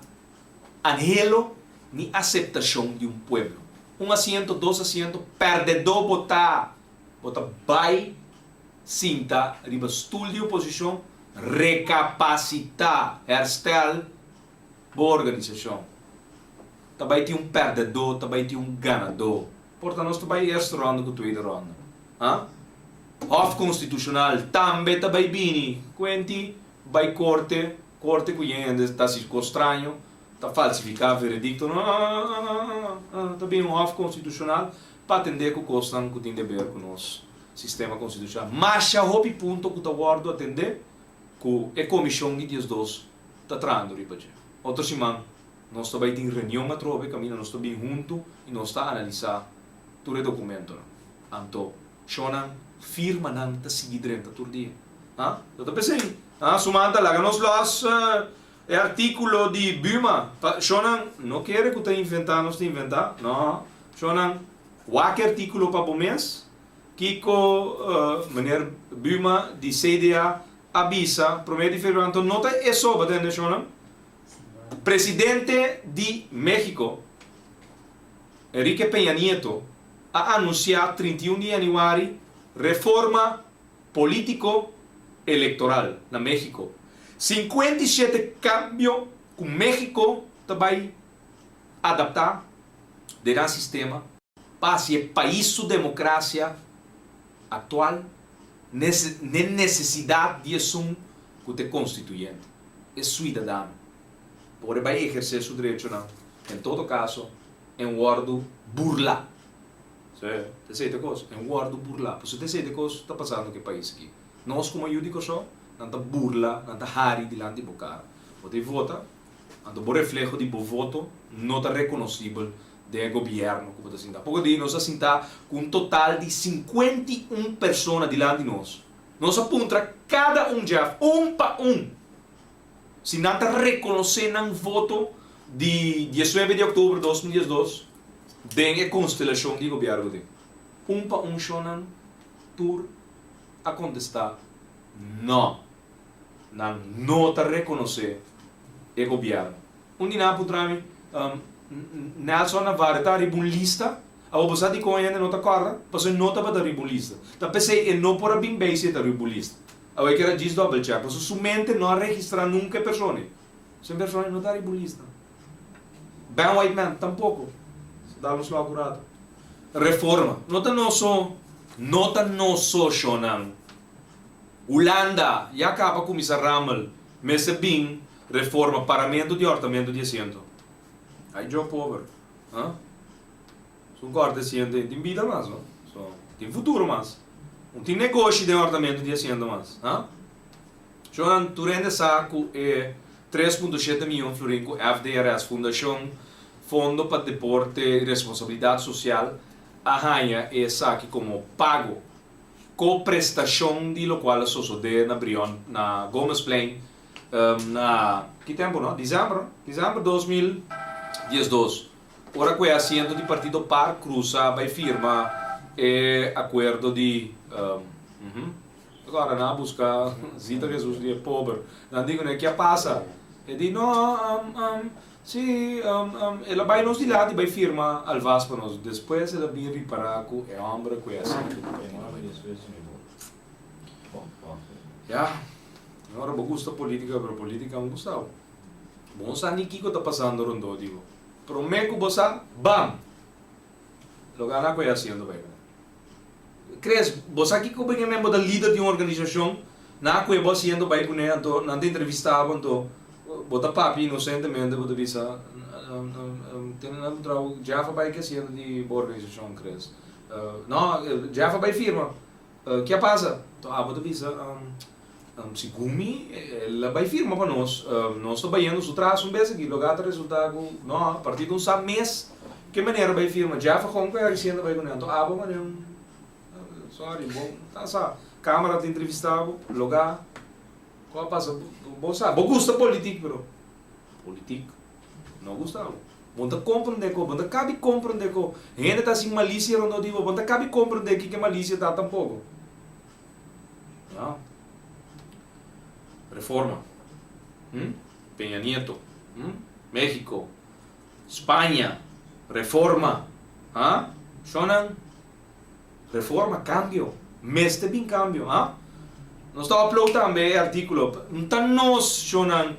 Anhelo ni aseptashon di un pueblo. Un asiento, dos asiento, pèrdedó bo ta! Bo ta bai sinta riba stul di oposishon, rekapasitá, herstel, bo organisashon. Ta bai tin un pèrdedó, ta bai tin un ganadó. Por ta nos ta bai eerste ronde ku tweede ronde. Ha? Hof Konstitushonal tambe ta bai bini. Kuenti bai korte. Korte ku yen hende ta hasi kos straño. Ta falsifiká veredikto. No, no, no, no, no, no, no. Ta bin un Hof Konstitushonal pa atendé ku kosnan ku tin deber ku nos sistema konstitushonal. Masha hopi punto ku ta wòrdu atendé ku e komishon di diesdos ta trahando riba dje. Otro siman nos ta bai tin reunion atrobe kaminda nos ta bin huntu i nos ta analisá tur e dokumentonan. Anto shonnan firmanan ta sigui drenta tur dia. Ha? Lo ta p'esei. Ha? Sumanta laga nos lòs e artíkulo di Buma. Pa shonnan no kere ku ta inventá nos ta inventá. No. Shonnan wak e artíkulo pa bo mes. Kiko meneer Buma di CDA a bisa promé di febrüari. Anto no ta e so, bo tende shonnan? Presidente di México, Enrique Peña Nieto, a anunsiá 31 di yanüari reforma polítiko elektoral na México. 57 kambio ku México ta bai adaptá den nan sistema pa hasi e pais su demokrasia aktual n'e nesesidat di esun ku ta e konstituyente, e suidadano, por e bai ehersé su derechonan, en todo kaso en wòrdu burlá. Sí, ta esei ta kos, en wòrdu burlá. Pasobra ta esei ta kos ta pasando ku e pais aki. Nos komo yu di Kòrsou, nan ta burla, nan ta hari dilanti bo kara. Bo ta vota, anto bo refleho di bo voto no ta rekonosibel den e gobièrnu ku bo ta sinta. Poko di nos a sinta ku un total di 51 persona dilanti nos. Nos a puntra kada un Jeff, un pa un, si nan ta rekonosé nan voto di diesnuebe di òktober 2012 den e konstelashon di gobièrnu ku tin. Un pa un shonnan tur a kontestá nò, nan no ta rekonosé e gobièrnu. Un di nan a puntra mi, Nelson Navarro ta riba un lista? Awor bo sa dikon e hende no ta kòrda? Pasobra e no tabata riba un lista. Ta p'esei e no por a bin bei si e ta riba un lista. Awor e keda djis double check pasobra su mente no a registrá nunka e persona ei. Pasobra e persona ei no ta riba un lista. Ben Whiteman tampoko. Dal un slòk un ratu. Reforma. No ta nos so, no ta nos so shonnan. Hulanda ya kaba kuminsá ramel. Mester bin reforma paramentu di hòrtamentu di asiento. Ai djo pober. Ha? Sun kòrta asiento ei tin bida mas no. So, tin futuro mas. No tin negoshi den hòrtamentu di asiento mas. Ha? Shonnan, tur hende sa ku e 3.7 miyon florin ku FDRS, Fundashon Fondo pa Deporte i Responsabilidat Sosial, a haña esaki komo pago ko-prestashon di lokual a sosodé na Brion, na Gomezplein, na ki tempu no? Dizèmber no? Dizèmber 2012, ora ku e asiento di partido par krusa bai firma e akuerdo di, Agora nan a buska Zita Jesus di e pober. Nan di kuné, Ke a pasa? E di, No, si, el a bai nos dilanti bai firma alvas pa nos. Despues el a bin ripará ku e hòmber ku e asiento di partido. Ya, ora bo gusta polítika, pero polítika no gusta bo. Bo no sa ni kiko ta pasando rondó di bo. Promé ku bo sa, bam! Lo gana ku e asiento bai kuné. Chris, bo sa kiko bo men bo ta lider di un organisashon, nan a kue bo asiento bai kuné anto nan ta entrevista bo anto bo ta papia inosentemente bo ta bisa tene nan puntra bo Jeff a bai ki asiento di bo organisashon Chris? No Jeff a bai firma ke a pasa? Anto abo ta bisa segun mi el a bai firma pa nos, nos ta bayendo su tras un bes aki loke a ta resulta ku no partido un sa mes Ke manera bai firma? Jeff a kon ku e resiente bai kuné. Anto abo manera un sorry bo ta sa camera ta entrevista bo loga ku a pasa bo sa bo gusta politik pero politik no gusta bo. Bo no ta komprende ko bo no ta kabi komprende ko hende ta hasi malisia rondó di bo bo no ta kabi komprende kiko e malisia ta tampoko. Ya. Reforma. Hm? Peña Nieto. Hm? Mexico. Spaña, reforma, ha? Shonnan, reforma, cambio, mester bin cambio, ha? Nos ta upload tambe e articulo, no ta nos, shonnan,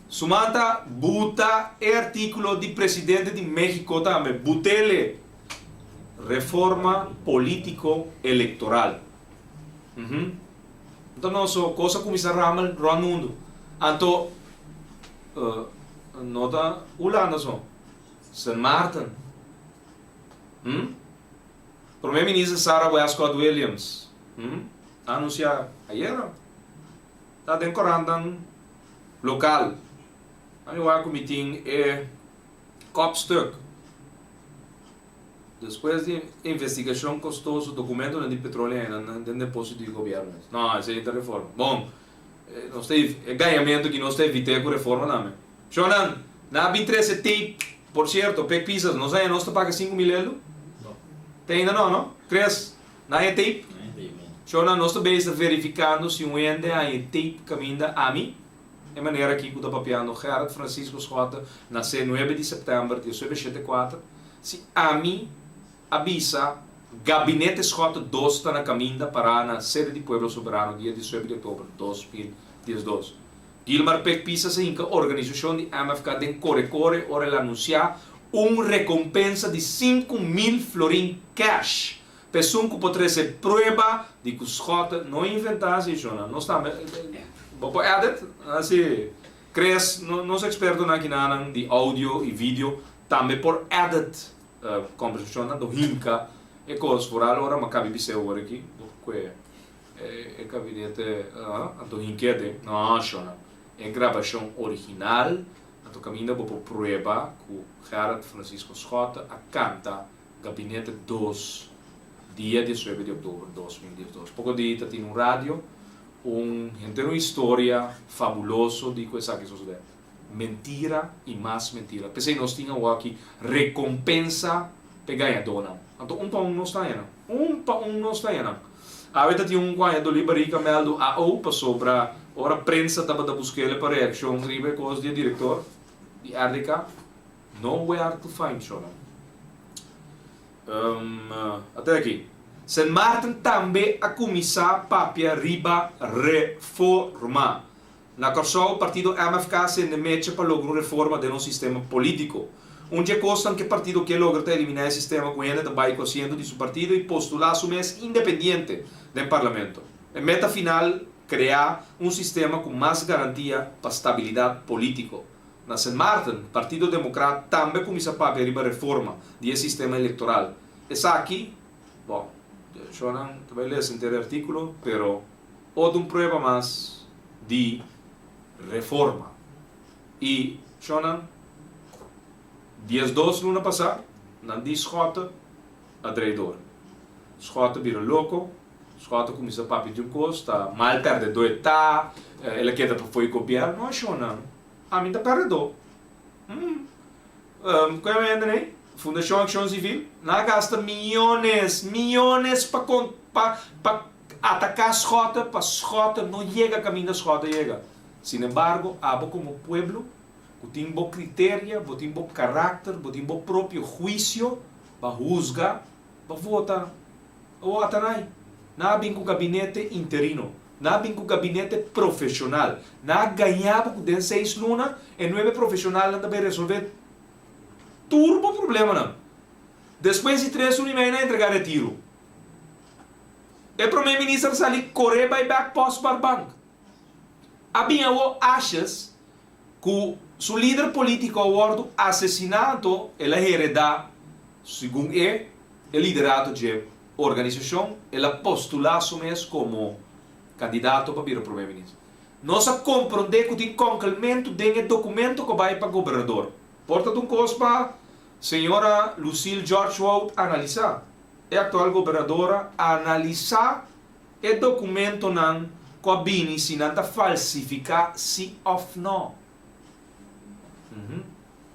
Sumanta buta e articulo di presidente di Mexico tambe, butele, reforma politico electoral, uhum, no ta nos so, cos a cuminsa ramel rond mundo, anto. No ta Hulanda so. Sint Maarten. Hm? Prome Minister Sarah Westcott Williams, hm, a anuncia ayera. Ta den corantan local. A mi wak cu mi tin e kopstuk. Despues di investigacion costoso, documentonan di petroleo aina den deposito di gobierno. No, esey ta reforma. Bon, nos ta e gañamento ki nos ta evite cu reforma tambe. Shownan, nan a bin trece tape, por cierto, pek pisas, nos aña nos ta paga 5000 eldo?
No.
Te ainda no, no? Chris, nan haña tape?
Nan haña tape, no.
Shownan, nos ta bezig ta verificando si un hende haña tape caminda ami, e manera aki cu ta papiando Gerrit Francisco Schotte, nace nuebe di september 1974, si ami a bisa Gabinete Schotte dos ta na caminda para na sede di Pueblo Soberano dia 19 di october 2012. Gilmar Pek Pisas a hinka organisashon di MFK den kore-kore ora el anunsiá un rekompensa di 5000 florin cash pa esun ku por trese prueba di ku Schotte no inventá así shona. Nos tambe bo por edit así Chris nos ekspertonan akinanan di audio i video tambe por edit kombersashonnan do hinka e kos foral ora mi a kabi bis'é ora aki bo kue E gabinete anto hinkete no shona e grabashon original anto kaminda bo por prueba ku Gerrit Francisco Schotte a kanta Gabinete dos dia diesnuebe di oktober 2012. Poko di ta tin un radio un henter un historia fabuloso di ku esaki sosode. Mentira i mas mentira. P'esei nos tin awoki rekompensa p'e gañadónan. Anto un pa un nos ta haña nan. Un pa un nos ta haña nan. Awe ta tin un ku haña dolí barika mèldu AO pasobra ora prensa tabata busk'el pa reakshon riba e kos di e direktor di RDK, nowhere to find shownan. Ata aki. Sint Maarten tambe a kuminsá papia riba reforma. Na Kòrsou, partido MFK a sende mecha pa logra un reforma den nos sistema polítiko. Un dje kosnan ku e partido ke logra ta eliminá e sistema ku hende ta bai ku asiento di su partido i postulá su mes independiente den parlamento. E meta final, kreá un sistema ku mas garantia pa stabilidat polítiko. Na Sint Maarten, Partido Demokrat tambe a kuminsá papia riba reforma di e sistema elektoral. Esaki, bon, shownan ta bai lesa henter e artíkulo, pero Otro un prueba mas di reforma. Y shownan, 12 luna pasa, nan di Schotte a drei door. Schotte bira loco, Schotte cuminsa papia di un cos, ta mal perdedor e ta, el a keda pa fo'i gobierno. No shownan, ami ta perdedor. Cu e hende nei? Fundacion Accion Civil, nan a gasta miyones, miyones pa pa pa ataca Schotte, pa Schotte no yega caminda Schotte yega. Sin embargo, abo como pueblo, cu tin bo criteria, bo tin bo caracter, bo tin bo propio huicio, ba huzga, ba vota. Awor atanai, nan a bin cu gabinete interino, nan a bin cu gabinete profesional, nan a gaña bo cu den seis luna e nuebe profesionalnan ta bay resolve tur bo problemanan. Despues di tres luna y mei nan a entrega retiro. E prome minister a sali core bay bek Postbaarbank. A bin awor ashes cu su lider politico a wordo asesina anto el a hereda, segun e, e liderato dje organisacion, el a postula su mes como candidato pa bira prome minister. Nos a compronde cu tin conkelmento den e documento cu a bay pa gobernador. Por ta un cos pa señora Lucille George-Wout analisa. E actual gobernadora analisa E dokumentonan ku a bini si nan ta falsifiká si òf nò.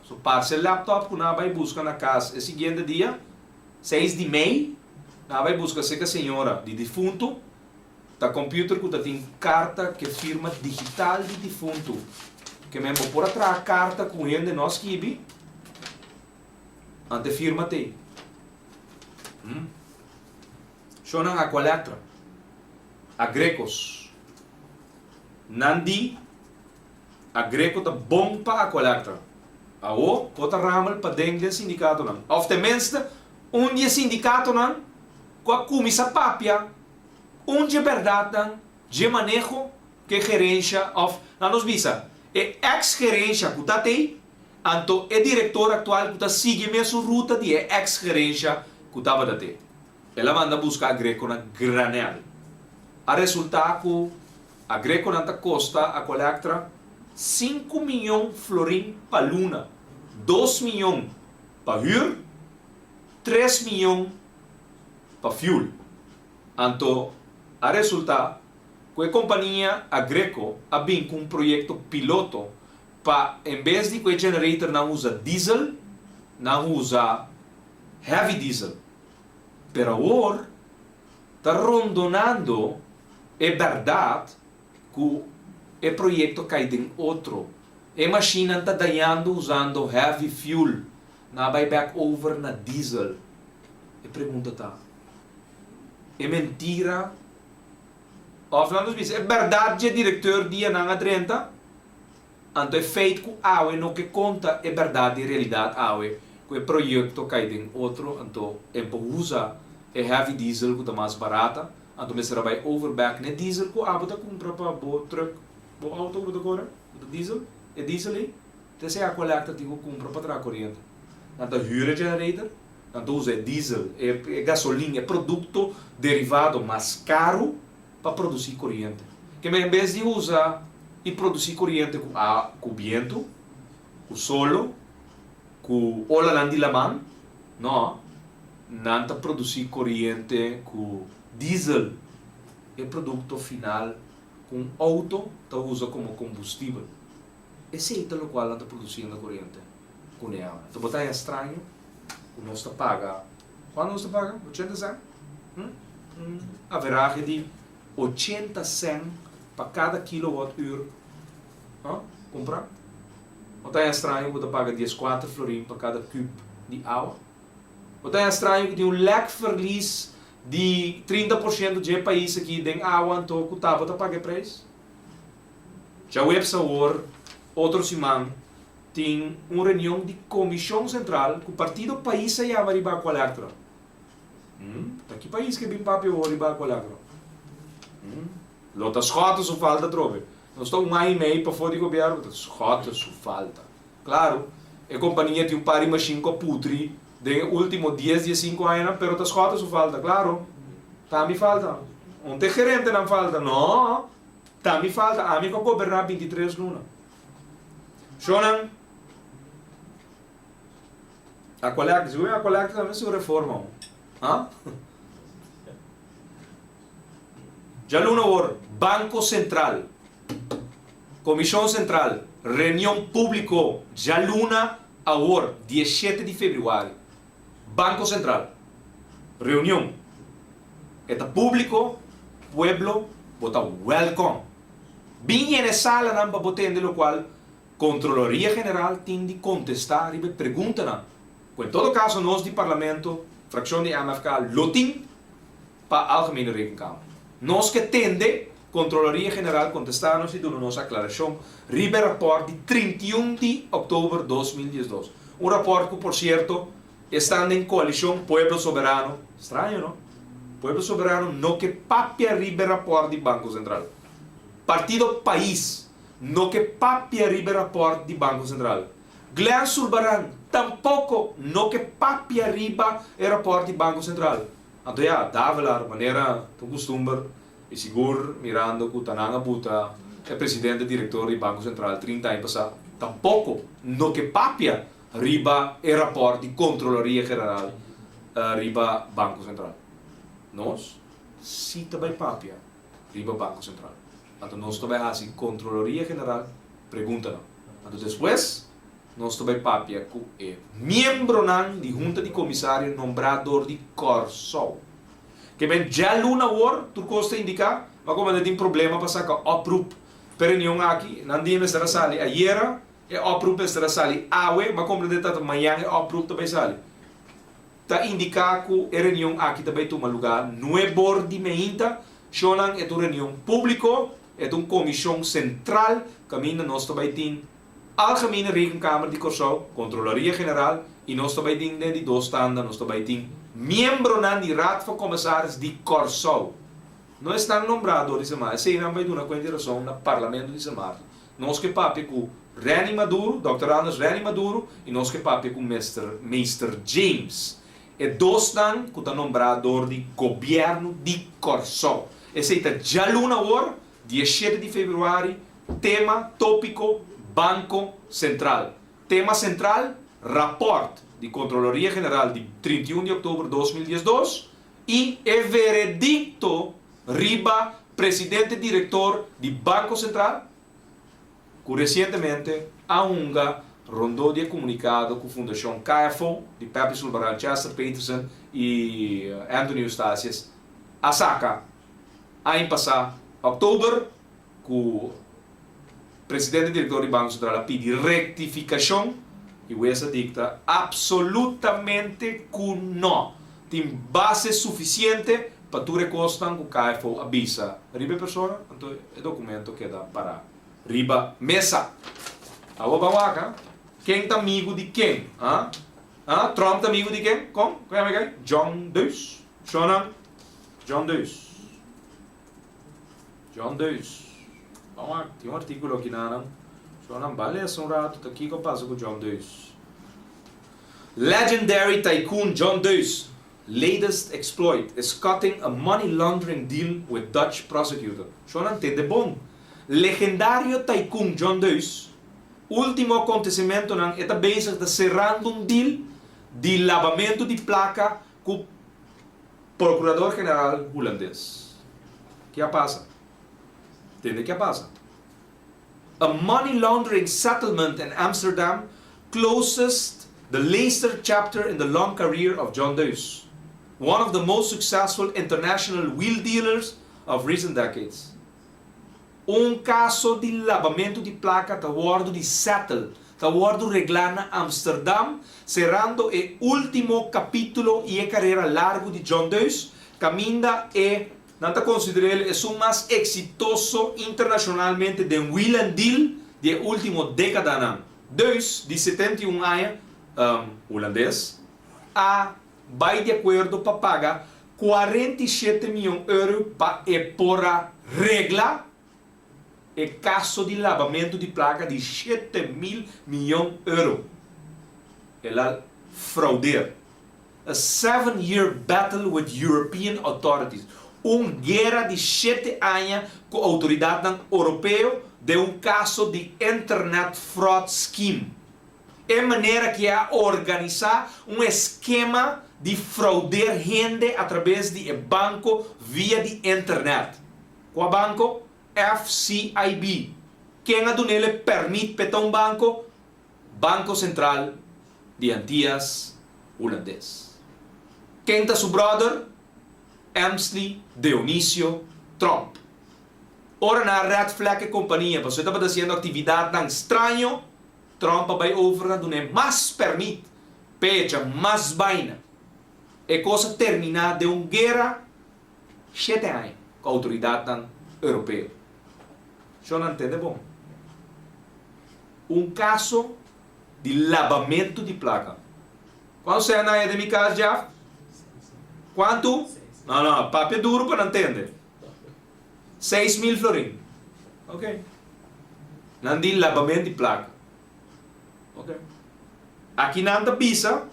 So parse laptop ku nan a bai buska na kas e siguiente dia, seis di mei, nan a bai buska serka señora di difuntu, ta computer ku ta tin karta ku e firma digital di difuntu. Ke men bo por a traha karta ku hende no a skibi, ante firma t'ei. Shonnan Aqualectra, Agrecos. Nan di, Agreco ta bon pa Aqualectra. Awo por ta ramel paden den sindicatonan. Of tenminste un di e sindicatonan cu a cuminsa papia un dje berdadnan dje maneho cu e gerencia of, nan nos bisa, e ex gerencia cu ta tey. Anto e direktor aktual ku ta sigui mesun ruta di e eks gerensha ku tabata te. El a manda buska Agreco na granel. A resultá ku Agreconan ta kosta Aqualectra sinku miyon florin pa luna, dos miyon pa hür, tres miyon pa fuel. Anto a resultá ku e kompania Agreco a bin ku un proyekto piloto pa en bes di ku e generatornan usa diesel, nan usa heavy diesel. Pero awor ta rondonando e bèrdat ku e proyekto kai den otro. E mashinnan ta dañando usando heavy fuel, nan a bai bèk over na diesel. E pregunta ta, e mentira òf nan nos bisa e bèrdat dje direkteur dia nan a drenta? Anto e feit ku awe no ke konta e bèrdat di realidat awe ku e proyekto kai den otro anto e por usa e heavy diesel ku ta mas barata anto mester a bai over bek n'e diesel ku abo ta kumpra pa bo truck bo auto ku bo ta kore ku ta diesel e diesel ei ta esei Aqualectra tin ku kumpra pa traha koriente nan ta hür e generator nan ta usa e diesel e gasolin e produkto derivado mas karu pa produsí koriente. Keme en bes di usa i produsí koriente ku a ku bientu, ku solo, ku olanan di laman, no, nan ta produsí koriente ku diesel, e produkto final ku un outo ta usa komo kombustibel. Esei ta lokual nan ta produsiendo koriente kuné awe. Anto bo ta haña straño ku nos ta paga, kuantu nos ta paga? Ochenta sèn? Hm? Un averahe di ochenta sèn pa kada kilowatt uur kumprá. Bo ta haña straño ku bo ta paga dieskuater florin pa kada kub di awa? Bo ta haña straño ku tin un lèkverlies di 30% dje pais aki den awa anto ku ta bo ta paga e preis? Djaweps awor, otro siman, tin un reunion di Komishon Sentral ku Partido Pais a yama riba Aqualectra. Hm, ta ki pais ke bin papia awor riba Aqualectra? Hm, lo ta Schotte su falta atrobe. Nos ta un aña i mei pafó di gobièrnu, ta Schotte su falta. Klaru, e kompania tin un par di mashin ku a putri den e último dies, diesinku añanan, pero ta Schotte su falta, klaru. Ta mi falta. Un ta e gerentenan falta? No! Ta mi falta, ami ku a goberná bintitres luna. Shonnan, Aqualectra, sigur Aqualectra tambe su reforma ho. Ha? Djaluna awor, Banco Central, Comishon Central, reunion publico djaluna awor, dieshete di februari. Banco Central, reunion. E ta publico, pueblo, bo ta welcome. Bin yena e salanan pa bo tende locual Controloria General tin di contesta riba e preguntanan cu en todo caso nos di Parlamento, fraccion di MFK, lo tin pa Algemene Rekenkamer. Nos ke tende Controloria General contesta nos y duna nos aclaracion riba e rapport di 31 di october 2012. Un rapport cu por cierto esnan den coalicion Pueblo Soberano, straño no? Pueblo Soberano no ke papia riba e rapport di Banco Central. Partido Pais no ke papia riba e rapòrt di Banko Sentral. Glenn Sulbaran tampoko no ke papia riba e rapòrt di Banko Sentral. Anto ya, Davelaar, manera ta un kustumber i sigur mirando ku ta nan a buta e presidente direktor di Banko Sentral trinta aña pasá, tampoko no ke papia riba e rapòrt di Kontroloria General riba Banko Sentral. Nos si ta bai papia riba Banko Sentral. Anto nos ta bai hasi Kontroloria General preguntanan. Anto despues nos ta bai papia ku e miembronan di Hunta di Komisario nombrá dor di Kòrsou. Ke men djaluna awor tur kos ta indiká, ma komo nan tin problema pa saka oproep p'e reunion aki, nan dia mester a sali ayera, e oproep mester a sali awe, ma komprendé ta mañan e oproep ta bai sali. Ta indiká ku e reunion aki ta bai tuma lugá nuebor di meinta. Shonnan e ta un reunion públiko, e ta un komishon sentral kaminda nos ta bai tin Algemene Rekenkamer di Kòrsou, Kontrolaria General i nos ta bai tin den di dos tanda nos ta bai tin miembronan di Raad van Commissaris di Kòrsou. No esnan nombrá dor di Sint Maarten, eseinan bai duna kuenta i rason na Parlamento di Sint Maarten. Nos ke papia ku. Renny Maduro, Dòkter Anders Renny Maduro i nos ke papia ku Mister Meester James. E dosnan ku ta nombrá dor di Gobièrnu di Kòrsou. Esei ta djaluna awor, diesshete di febrüari, tema, tópiko, Banko Sentral. Tema sentral, Rapòrt di Kontroloria General di 31 di òktober 2012 i e veredikto riba presidente direktor di Banko Sentral, ku resientemente a hunga rondó di e komunikado ku Fundashon KFO di Peppy Sulbaran, Chester Peterson i Anthony Eustatius a saka aña pasá òktober ku presidente direktor di Banko Sentral a pidi rektifikashon i wes a dikta apsolutamente ku no tin base sufisiente pa tur e kosnan ku KFO a bisa riba e persona, anto e dokumento keda pará riba mesa. Awor ban wak, ha? Ken ta amigu di ken? Ha? Ha? Trump ta amigu di ken? Kon? Kon yama e kai? John Deus? Shonnan? John Deus. John Deus. Ban wak, tin un artíkulo aki nanan. Shonnan, ban lesa un ratu ta kiko a pasa ku John Deus. Legendary tycoon John Deus Latest exploit is cutting a money laundering deal with Dutch prosecutor. Shon a tende bon. Legendario tycoon John Deus, ultimo acontecimentonan e ta bezig ta cerrando un deal di labamento di placa cu Procurador General Hulandes. Ki a pasa? Tende ki a pasa. A money laundering settlement in Amsterdam closes the latest chapter in the long career of John Deus, one of the most successful international wheel dealers of recent decades. Un kaso di labamentu di plaka ta wòrdu di settle, ta wòrdu reglá na Amsterdam, serando e último kapítulo i e karera largu di John Deus, kaminda e Nan ta konsider'el esun mas eksitoso internashonalmente den wheel and deal di e último dékadanan. Deus, di 71 aña, hulandes, a bai di akuerdo pa paga 47 mion euro pa e por a regla e kaso di labamentu di plaka di 7000 mion euro. El a fraudeer. A seven year battle with European authorities, Un guera di shete aña ku outoridatnan oropeo den un kaso di internet fraud scheme. E manera ki a organisá un eskema di fraudeer hende atrabes di e banko via di internet. Kua banko? FCIB. Ken a dun'el e pèrmit p'e ta un banko? Banko Sentral di Antias Hulandes. Ken ta su brother? Emsley Deonisio Tromp. Ora nan a red flag e kompania pasobra e tabata hasiendo aktividatnan straño, Tromp a bai over na dun'é mas pèrmit p'e echa mas baina. E kos a terminá den un guera shete aña ku outoridatnan europeo. Shon a ntende bon. Un kaso di labamentu di plaka. Kuantu sèn nan den mi kas, Jeff? Kuantu? No, no, papia duru pa nan tende. 6000 florin. Ok. Nan di labamentu di plaka. Ok. Aki nan ta bisa,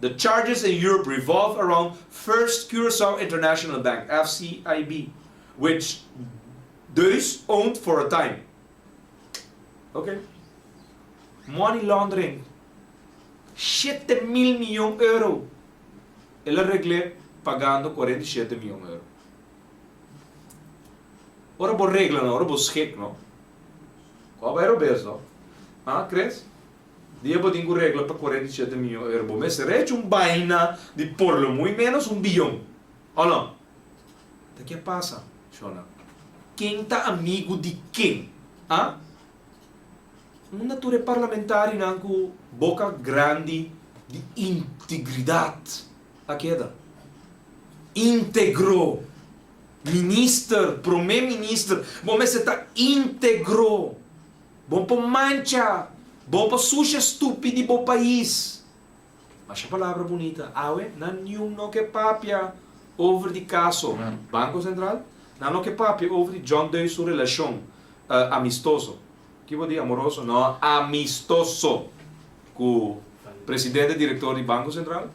The charges in Europe revolve around First Curaçao International Bank, FCIB, which Deus owned for a time. Ok. Money laundering. 7000 miyon euro. El a regl'é pagando 47 miyon euro. Ora bo regla no, ora bo schik no. Ku a bai robes no. Ha, Chris? Dia bo tin ku regla pa 47 miyon euro, bo mester hecho un baina di por lo muy menos un biyon. O no? Ta ke a pasa, shona? Ken ta amigu di ken? A? Unda tur e parlamentarionan ku boka grandi di integridat a keda? Integro! Minister, prome minister, bo mester ta integro! Bo por mancha, bo por susha stupi di bo pais. Masha palabra bunita. Awe nan niun no ke papia over di kaso Banko Sentral, nan no ke papia over di John Deus su relashon amistoso. Ki bo di amoroso? No, amistoso ku presidente direktor di Banko Sentral?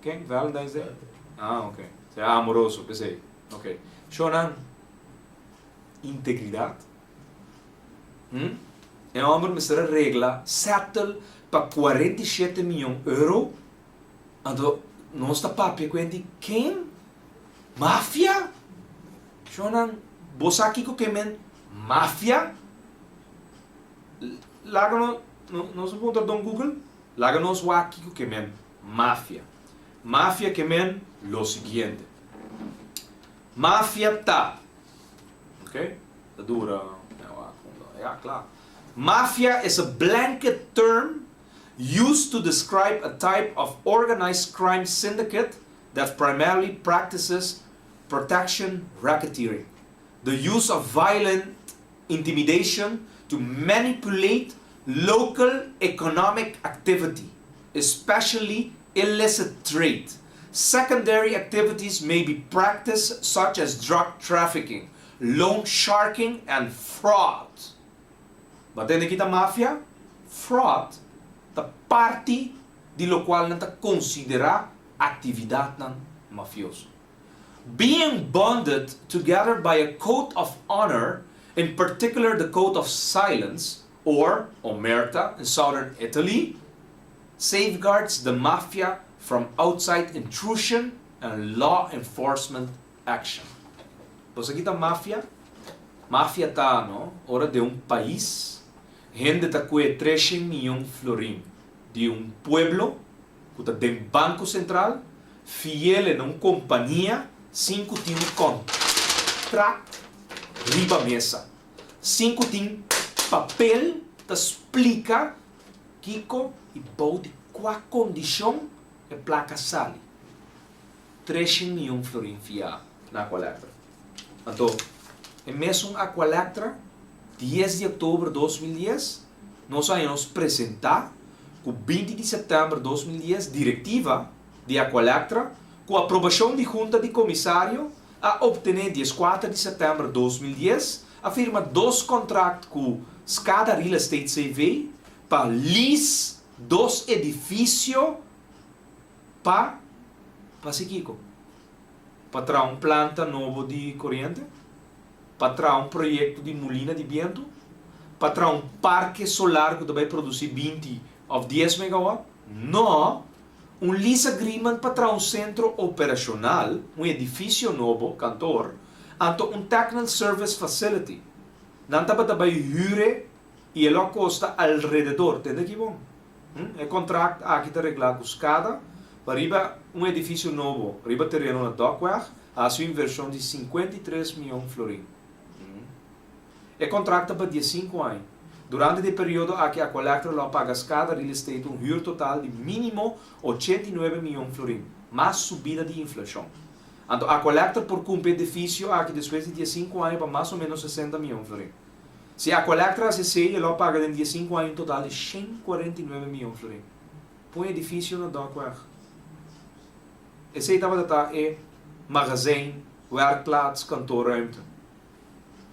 Ken? Valentine's Day? Ah, ok. Sea amoroso, p'esei. Ok. Shownan, integridat. Hm? E hòmber mester a regla, settle, pa 47 mion euro. Anto nos ta papia ku hende ken? Mafia? Shownan, bo sa kiko ke men mafia? Laga nos, nos a puntra Don Google, laga nos wak kiko ke men mafia. Mafia ke men lo siguiente. Mafia ta, ok, ta dura, ya, kla. Mafia is a blanket term used to describe a type of organized crime syndicate that primarily practices protection racketeering, the use of violent intimidation to manipulate local economic activity, especially illicit trade. Secondary activities may be practiced such as drug trafficking, loan sharking and fraud. Bo a tende ki ta mafia? Fraud ta parti di lokual nan ta konsiderá aktividatnan mafioso. Being bonded together by a code of honor, in particular the code of silence, or omerta in southern Italy, safeguards the mafia from outside intrusion and law enforcement action. Bo sa ki ta mafia? Mafia ta, no, ora den un pais hende ta kue treshen miyon florin di un pueblo ku ta den Banko Sentral, fiele na un kompania sin ku tin un kontrakt riba mesa, sin ku tin papel ta splika kiko i bou di kua kondishon e plaka sali. Treshen miyon florin fiá na Aqualectra. Anto, e mesun Aqualectra, dies di oktober 2010, nos a haña nos presentá ku 20 di sèptèmber 2010 direktiva di Aqualectra, ku aprobashon di Hunta di Komisario, a optené 14 di sèptèmber 2010 a firma dos kontrakt ku Skada Real Estate CV pa lease dos edifisio pa pa hasi kiko? Pa traha un planta nobo di koriente? Pa traha un proyekto di mulina di bientu? Pa traha un parke solar ku ta bai produsí 20 òf 10 megawatt? No! Un lease agreement pa traha un sentro operashonal, un edifisio nobo, kantor, anto un technal service facility. Nan tabata bai hür e i e lo a kosta alrededor, tende aki bon, E kontrakt aki ta reglá ku Skada pa riba un edifisio nobo riba tereno na Dokweg a hasi un invershon di 53 mion florin. E kontrakt ta pa 15 aña. Durante di e periodo aki Aqualectra lo a paga Skada Real Estate un hür total di mínimo 89 mion florin, mas subida di inflashon. Anto Aqualectra por kumpra e edifisio aki despues di 15 aña pa mas o ménos 60 mion florin. Si Aqualectra hasi esei, e lo a paga den 15 aña un total di 149 mion florin pa un edifisio na Dokweg. Esei tabata ta e magazijn, werkplaats, kantoorruimte,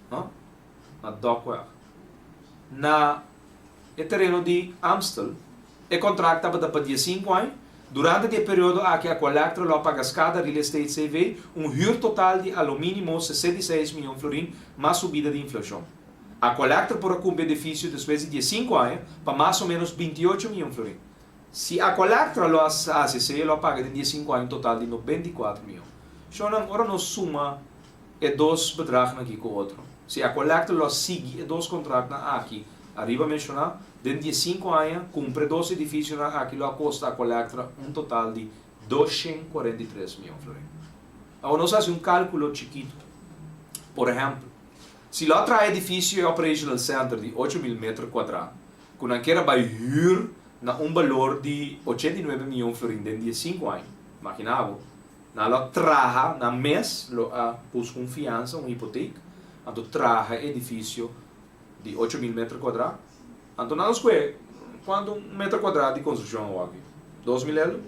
no? Na Dokweg. Na e tereno di Amstel, e kontrakt tabata pa 15 aña. Durante di e periodo aki Aqualectra lo a paga Skada Real Estate CV un hür total di a lo mínimo 66 mion florin mas subida di inflashon. Aqualectra por a kumpra e edifisio despues di 15 aña pa mas o ménos 28 mion florin. Si Aqualectra lo a hasi esei e lo a paga den 15 aña un total di 94 mion. Shownan, ora nos suma e dos bedragnan aki ku otro, si Aqualectra lo a sigui e dos kontraktnan aki ariba menshoná, den 15 aña kumpra e dos edifisionan aki lo a kosta Aqualectra un total di 243 mion florin. Awor nos hasi un kálkulo chikitu. Por ehèmpel, si lo a traha edifisio e Operational Center di 8000 meter kuadrá ku nan kier a bai hür na un balor di 89 mion florin den 15 aña, imaginá bo, nan lo a traha nan mes lo a buska un fiansa, un hipotek, anto traha e edifisio di 8000 meter kuadrá. Anto nan lo skohe kuantu un meter kuadrá di konstrukshon awor aki? 2000 euro?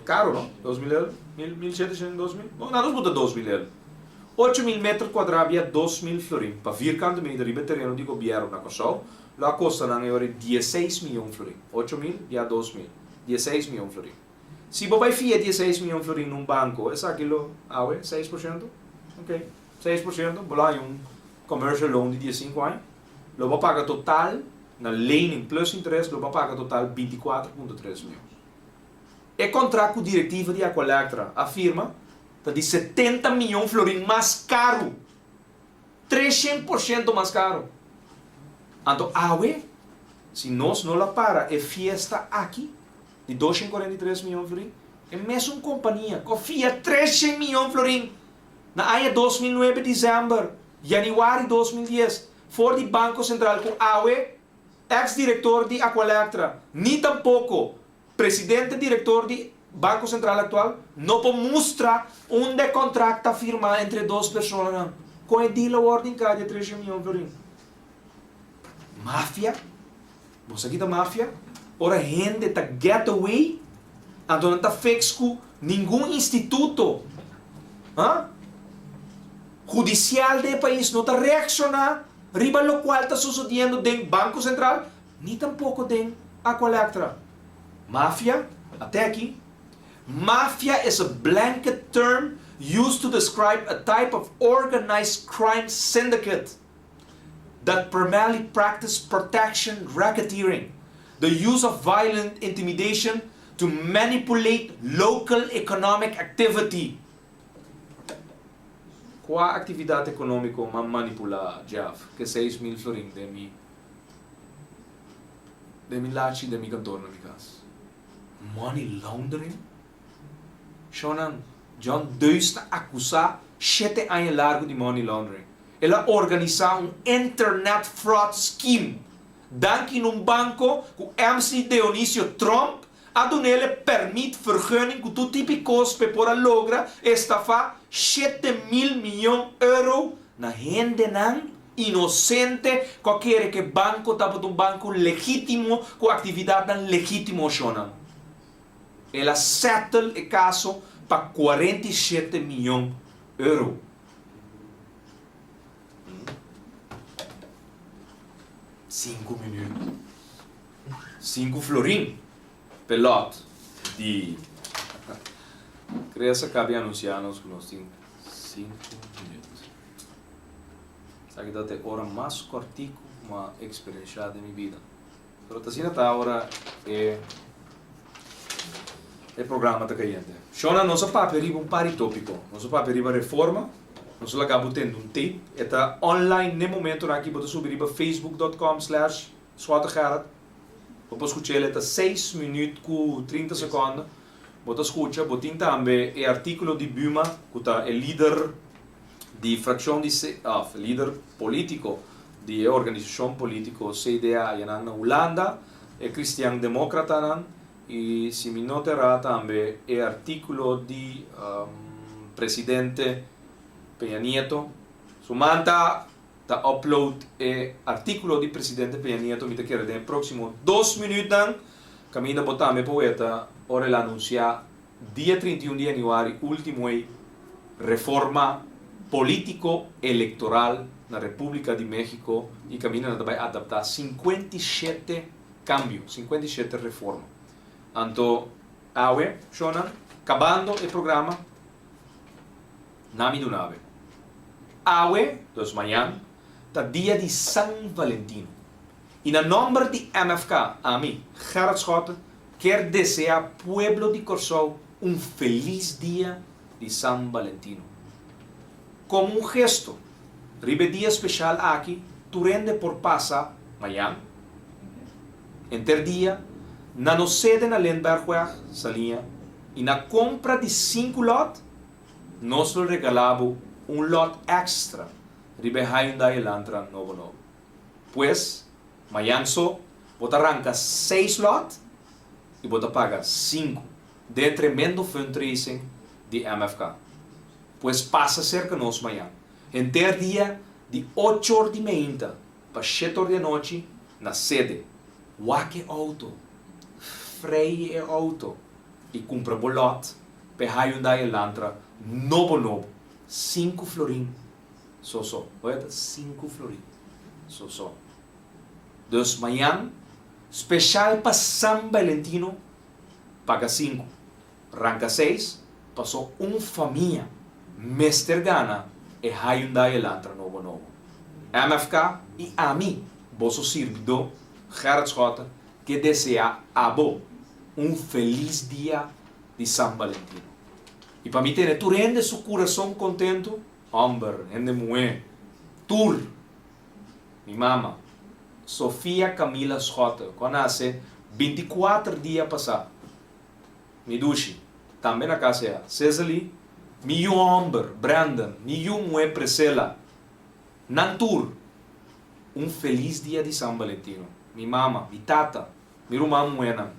Karo no? 2000 euro? Mil, 1700, 2000? Bon, nan nos buta 2000 euro. 8000 meter kuadrá bia 2000 florin pa vierkante meter riba e tereno di gobièrnu na Kòrsou lo a kosta nan e ora ei diesseis mion florin. 8000 bia 2000, diesseis mion florin. Si bo bai fia diesseis mion florin na un banko, esaki lo awe 6%? Ok, 6%, bo lo haña un commercial loan di diesinku aña, lo bo paga total na lening plus interes lo bo paga total 24.3 mion. E kontrakt ku direktiva di Aqualectra a firma ta di 70 mion florin mas karu, 300% mas karu. Anto awe, si nos no lo a para e fiesta aki di 243 mion florin, e mesun kompania ku a fia 300 mion florin na aña 2009 desèmber, yanüari 2010, for di Banko Sentral ku awe eks direktor di Aqualectra ni tampoko presidente direktor di Banko Sentral aktual no por mustra unda e kontrakt ta firmá entre e dos personanan. Kon e deal a wòrdu hinká di e 300 mion florin? Mafia? Bo sa ki ta mafia? Ora hende ta get away, anto nan ta fix ku ningun instituto, ha, hudisial den e pais no ta reakshoná riba lokual ta sosodiendo den Banko Sentral ni tampoko den Aqualectra. Mafia? Ate aki. Mafia is a blanket term used to describe a type of organized crime syndicate that primarily practice protection racketeering, the use of violent intimidation to manipulate local economic activity. Kua aktividat ekonómiko m'a manipulá, Jeff, ke 6000 florin den mi den mi lachi den mi kantor na mi kas? Money laundering? Shownan, John Deus ta akusá shete aña largu di money laundering. El a organisá un internet fraud scheme danki na un banko ku MC Deonisio Tromp a dun'el e permit, vergunning ku tur tipo di kos p'e por a logra estafá 7000 mion euro na hendenan inosente ku a kere ku e banko tabata un banko legítimo ku aktividatnan legítimo, shownan. El a settle e kaso pa 47 mion euro. Sinku minüt. Sinku florin p'e lòt di Chris a kaba di anunsiá nos ku nos tin sinku minüt. Esaki ta e ora mas kòrtiku ku mi a eksperenshá den mi bida. Pero ta asina ta ora e e programa ta kayente. Shona, nos a papia riba un par di tópiko. Nos a papia riba reforma. Nos a laga bo tende un tape. E ta online n'e momentonan aki. Bo ta subi riba facebook dot com slash SchotteGerrit. Bo por skucha el. E ta seis minüt ku 30 sekònde. Bo ta skucha. Bo tin tambe e artíkulo di Buma ku ta e lider di frakshon di òf lider polítiko di e organisashon polítiko CDA ayanan na Hulanda, e Kristian Demókratanan, i si mi no ta erá tambe e artíkulo di presidente Peña Nieto. Su man ta ta upload e artíkulo di presidente Peña Nieto, mi ta kere den e próksimo dos minütnan, kaminda bo tambe por weta ora el a anunsiá Dia 31 di yanüari último ei reforma polítiko elektoral na Repúblika di México i kaminda nan ta bai adaptá 57 kambio, 57 reforma. Anto awe, shownan, kabando e programa na mi dunabe. Awe, dus mañan, ta dia di San Valentino. I na nòmber di MFK, ami, Gerrit Schotte, kier deseá pueblo di Kòrsou un felis dia di San Valentino. Komo un gesto, riba e dia speshal aki tur hende por pasa mañan, henter dia, na nos sede na Lindberghweg, Saliña, i na kompra di sinku lòt, nos lo regalá bo un lòt èkstra riba e Hyundai Elantra nobo nobo. Pues, mañan so bo ta ranka seis lòt i bo ta paga sinku den e tremendo fundraising di MFK. Pues pasa serka nos mañan, henter dia di ocho or di meinta pa shete or di anochi na sede. Wak e outo, frei e outo i kumpra bo lòt p'e Hyundai Elantra nobo nobo. Sinku florin so so. Bo ta sinku florin so so. Dus mañan, special pa San Valentino, paga sinku, ranka seis, paso un famia mester gana e Hyundai Elantra nobo nobo. MFK i ami, boso sirbidó Gerrit Schotte, ke deseá abo un felis dia di San Valentino. I pa mi tene tur hende su kurason kontentu, hòmber, hende muhé, tur! Mi mama, Sofia Camila Schotte, ku a nase binti kuater dia pasá. Mi dushi, tambe na kas ea, Cecily, mi yu hòmber, Brandon, mi yu muhé Priscilla. Nan tur, un felis dia di San Valentino. Mi mama, mi tata, mi ruman muhénan,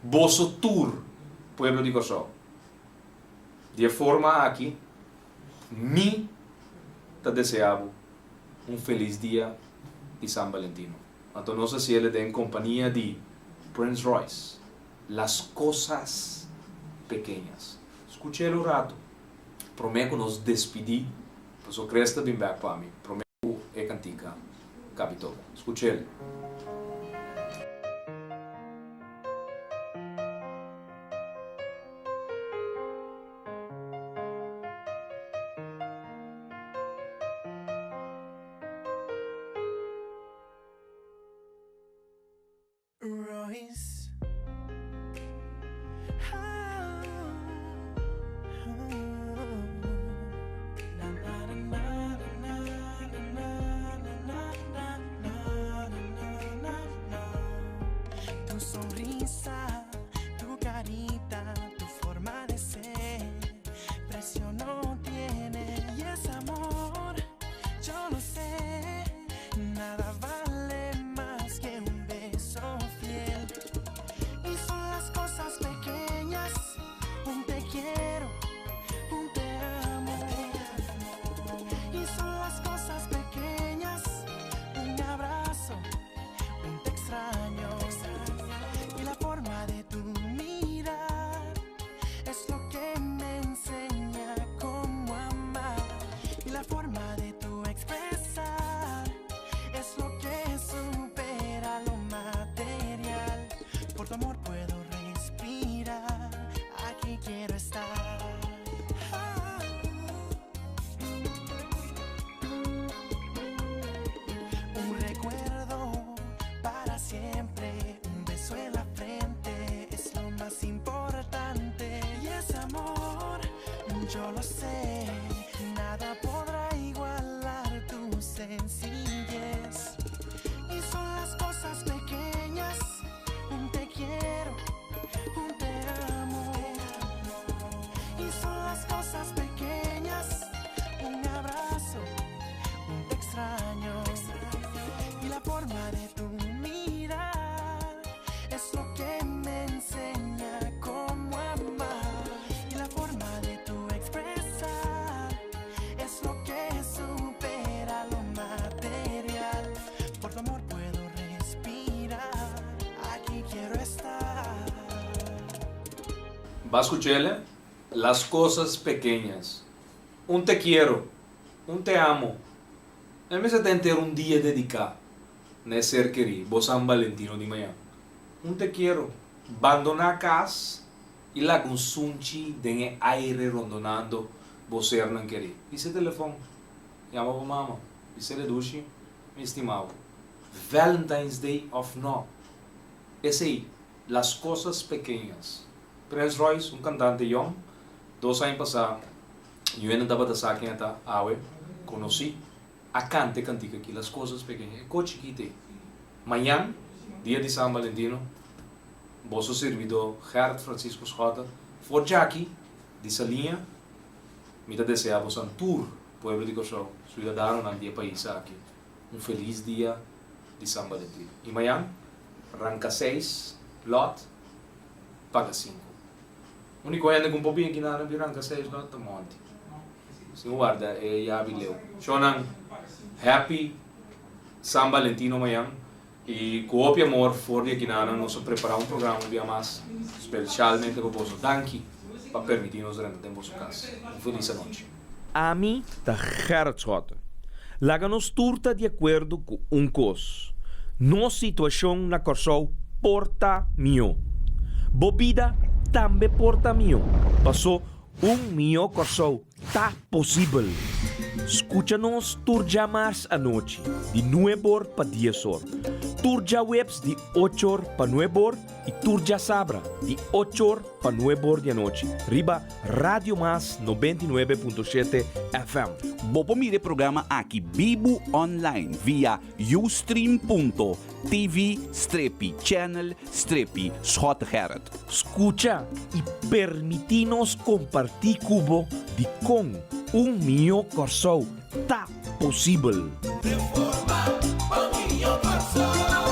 boso tur, pueblo di Kòrsou. Di e forma aki, mi ta deseá bo un felis dia di San Valentino. Anto nos a hasiel den kompania di Prince Royce, Las cosas pequeñas. Skuch'el un ratu promé ku nos despidí, pasobra Chris ta bin bèk pa mi promé ku e kantika kabi toka. Skuch'el.
Royce. Tu sonrisa, tu carita, tu forma de ser, precio no tiene. Y es amor, yo lo sé, nada vale más que un beso fiel. Y son las cosas pequeñas, un te quiero, un te amo. Y son las cosas pequeñas, un abrazo, un te extraño. Y la forma de tu mirar es lo que me enseña cómo amar. Y la forma de tu expresar es lo que supera lo material. Por tu amor puedo respirar, aquí quiero estar. Un recuerdo para siempre, un beso en la frente es lo más importante. Y es amor, yo lo sé, nada podrá igualar tu sencillez. Y son las cosas pequeñas, un te quiero, un te amo. Y son las cosas pequeñas, un abrazo, un te extraño. Y la forma de tu mirar es lo que me enseña cómo amar. Y la forma de tu expresar es lo que supera lo material. Por tu amor puedo respirar, aquí quiero estar.
Bo a skuch'é? Las cosas pequeñas. Un te quiero, un te amo. E mester ta henter un dia dediká na e ser kerí, bo San Valentino di mañan. Un te quiero. Bandoná kas i laga un sunchi den e aire rondonando bo sernan kerí. Hisa e telefòn, yama bo mama, bis'é dushi, mi stima bo. Valentine's Day òf nò, esei, las cosas pequeñas. Prince Royce, un kantante yòn, dos aña pasá Yuena tabata sa ken e ta awe, konosí, a kanta e kantika aki, Las cosas pequeñas, e kos chikit ei. Mañan, dia di San Valentino, boso sirbidó Gerrit Francisco Schotte, for djaki di Saliña, mi ta deseá bosan tur, pueblo di Kòrsou, suidadanonan di e pais aki, un felis dia di San Valentino. I mañan, ranka seis lòt, paga sinku. Úniko hende ku un por bin aki nan a bin ranka seis lòt ta Monty. Sin warda e yabi leu. Shownan, happy San Valentino mañan i ku hopi amor for di aki nan nos a prepará un programa un bia mas speshalmente pa boso. Danki pa permití nos drenta den boso kas. Un felis anochi.
Ami ta Gerrit Schotte. Laga nos tur ta di akuerdo ku un kos, nos situashon na Kòrsou por ta mihó. Bo bida tambe por ta mihó, pasó un mihó Kòrsou ta posibel. Skucha nos tur djamars anochi di nueb'or pa dies'or, tur djaweps di och'or pa nueb'or i tur djasabra di och'or pa nueb'or di anochi riba Radio Mas 99.7 FM.
Bo por mira e programa aki bibu online via ustream.tv strepi channel strepi Schottegerrit.
Skucha i permití nos kompartí ku bo dikon un mihó Kòrsou ta posibel.
Reforma pa mihó Kòrsou.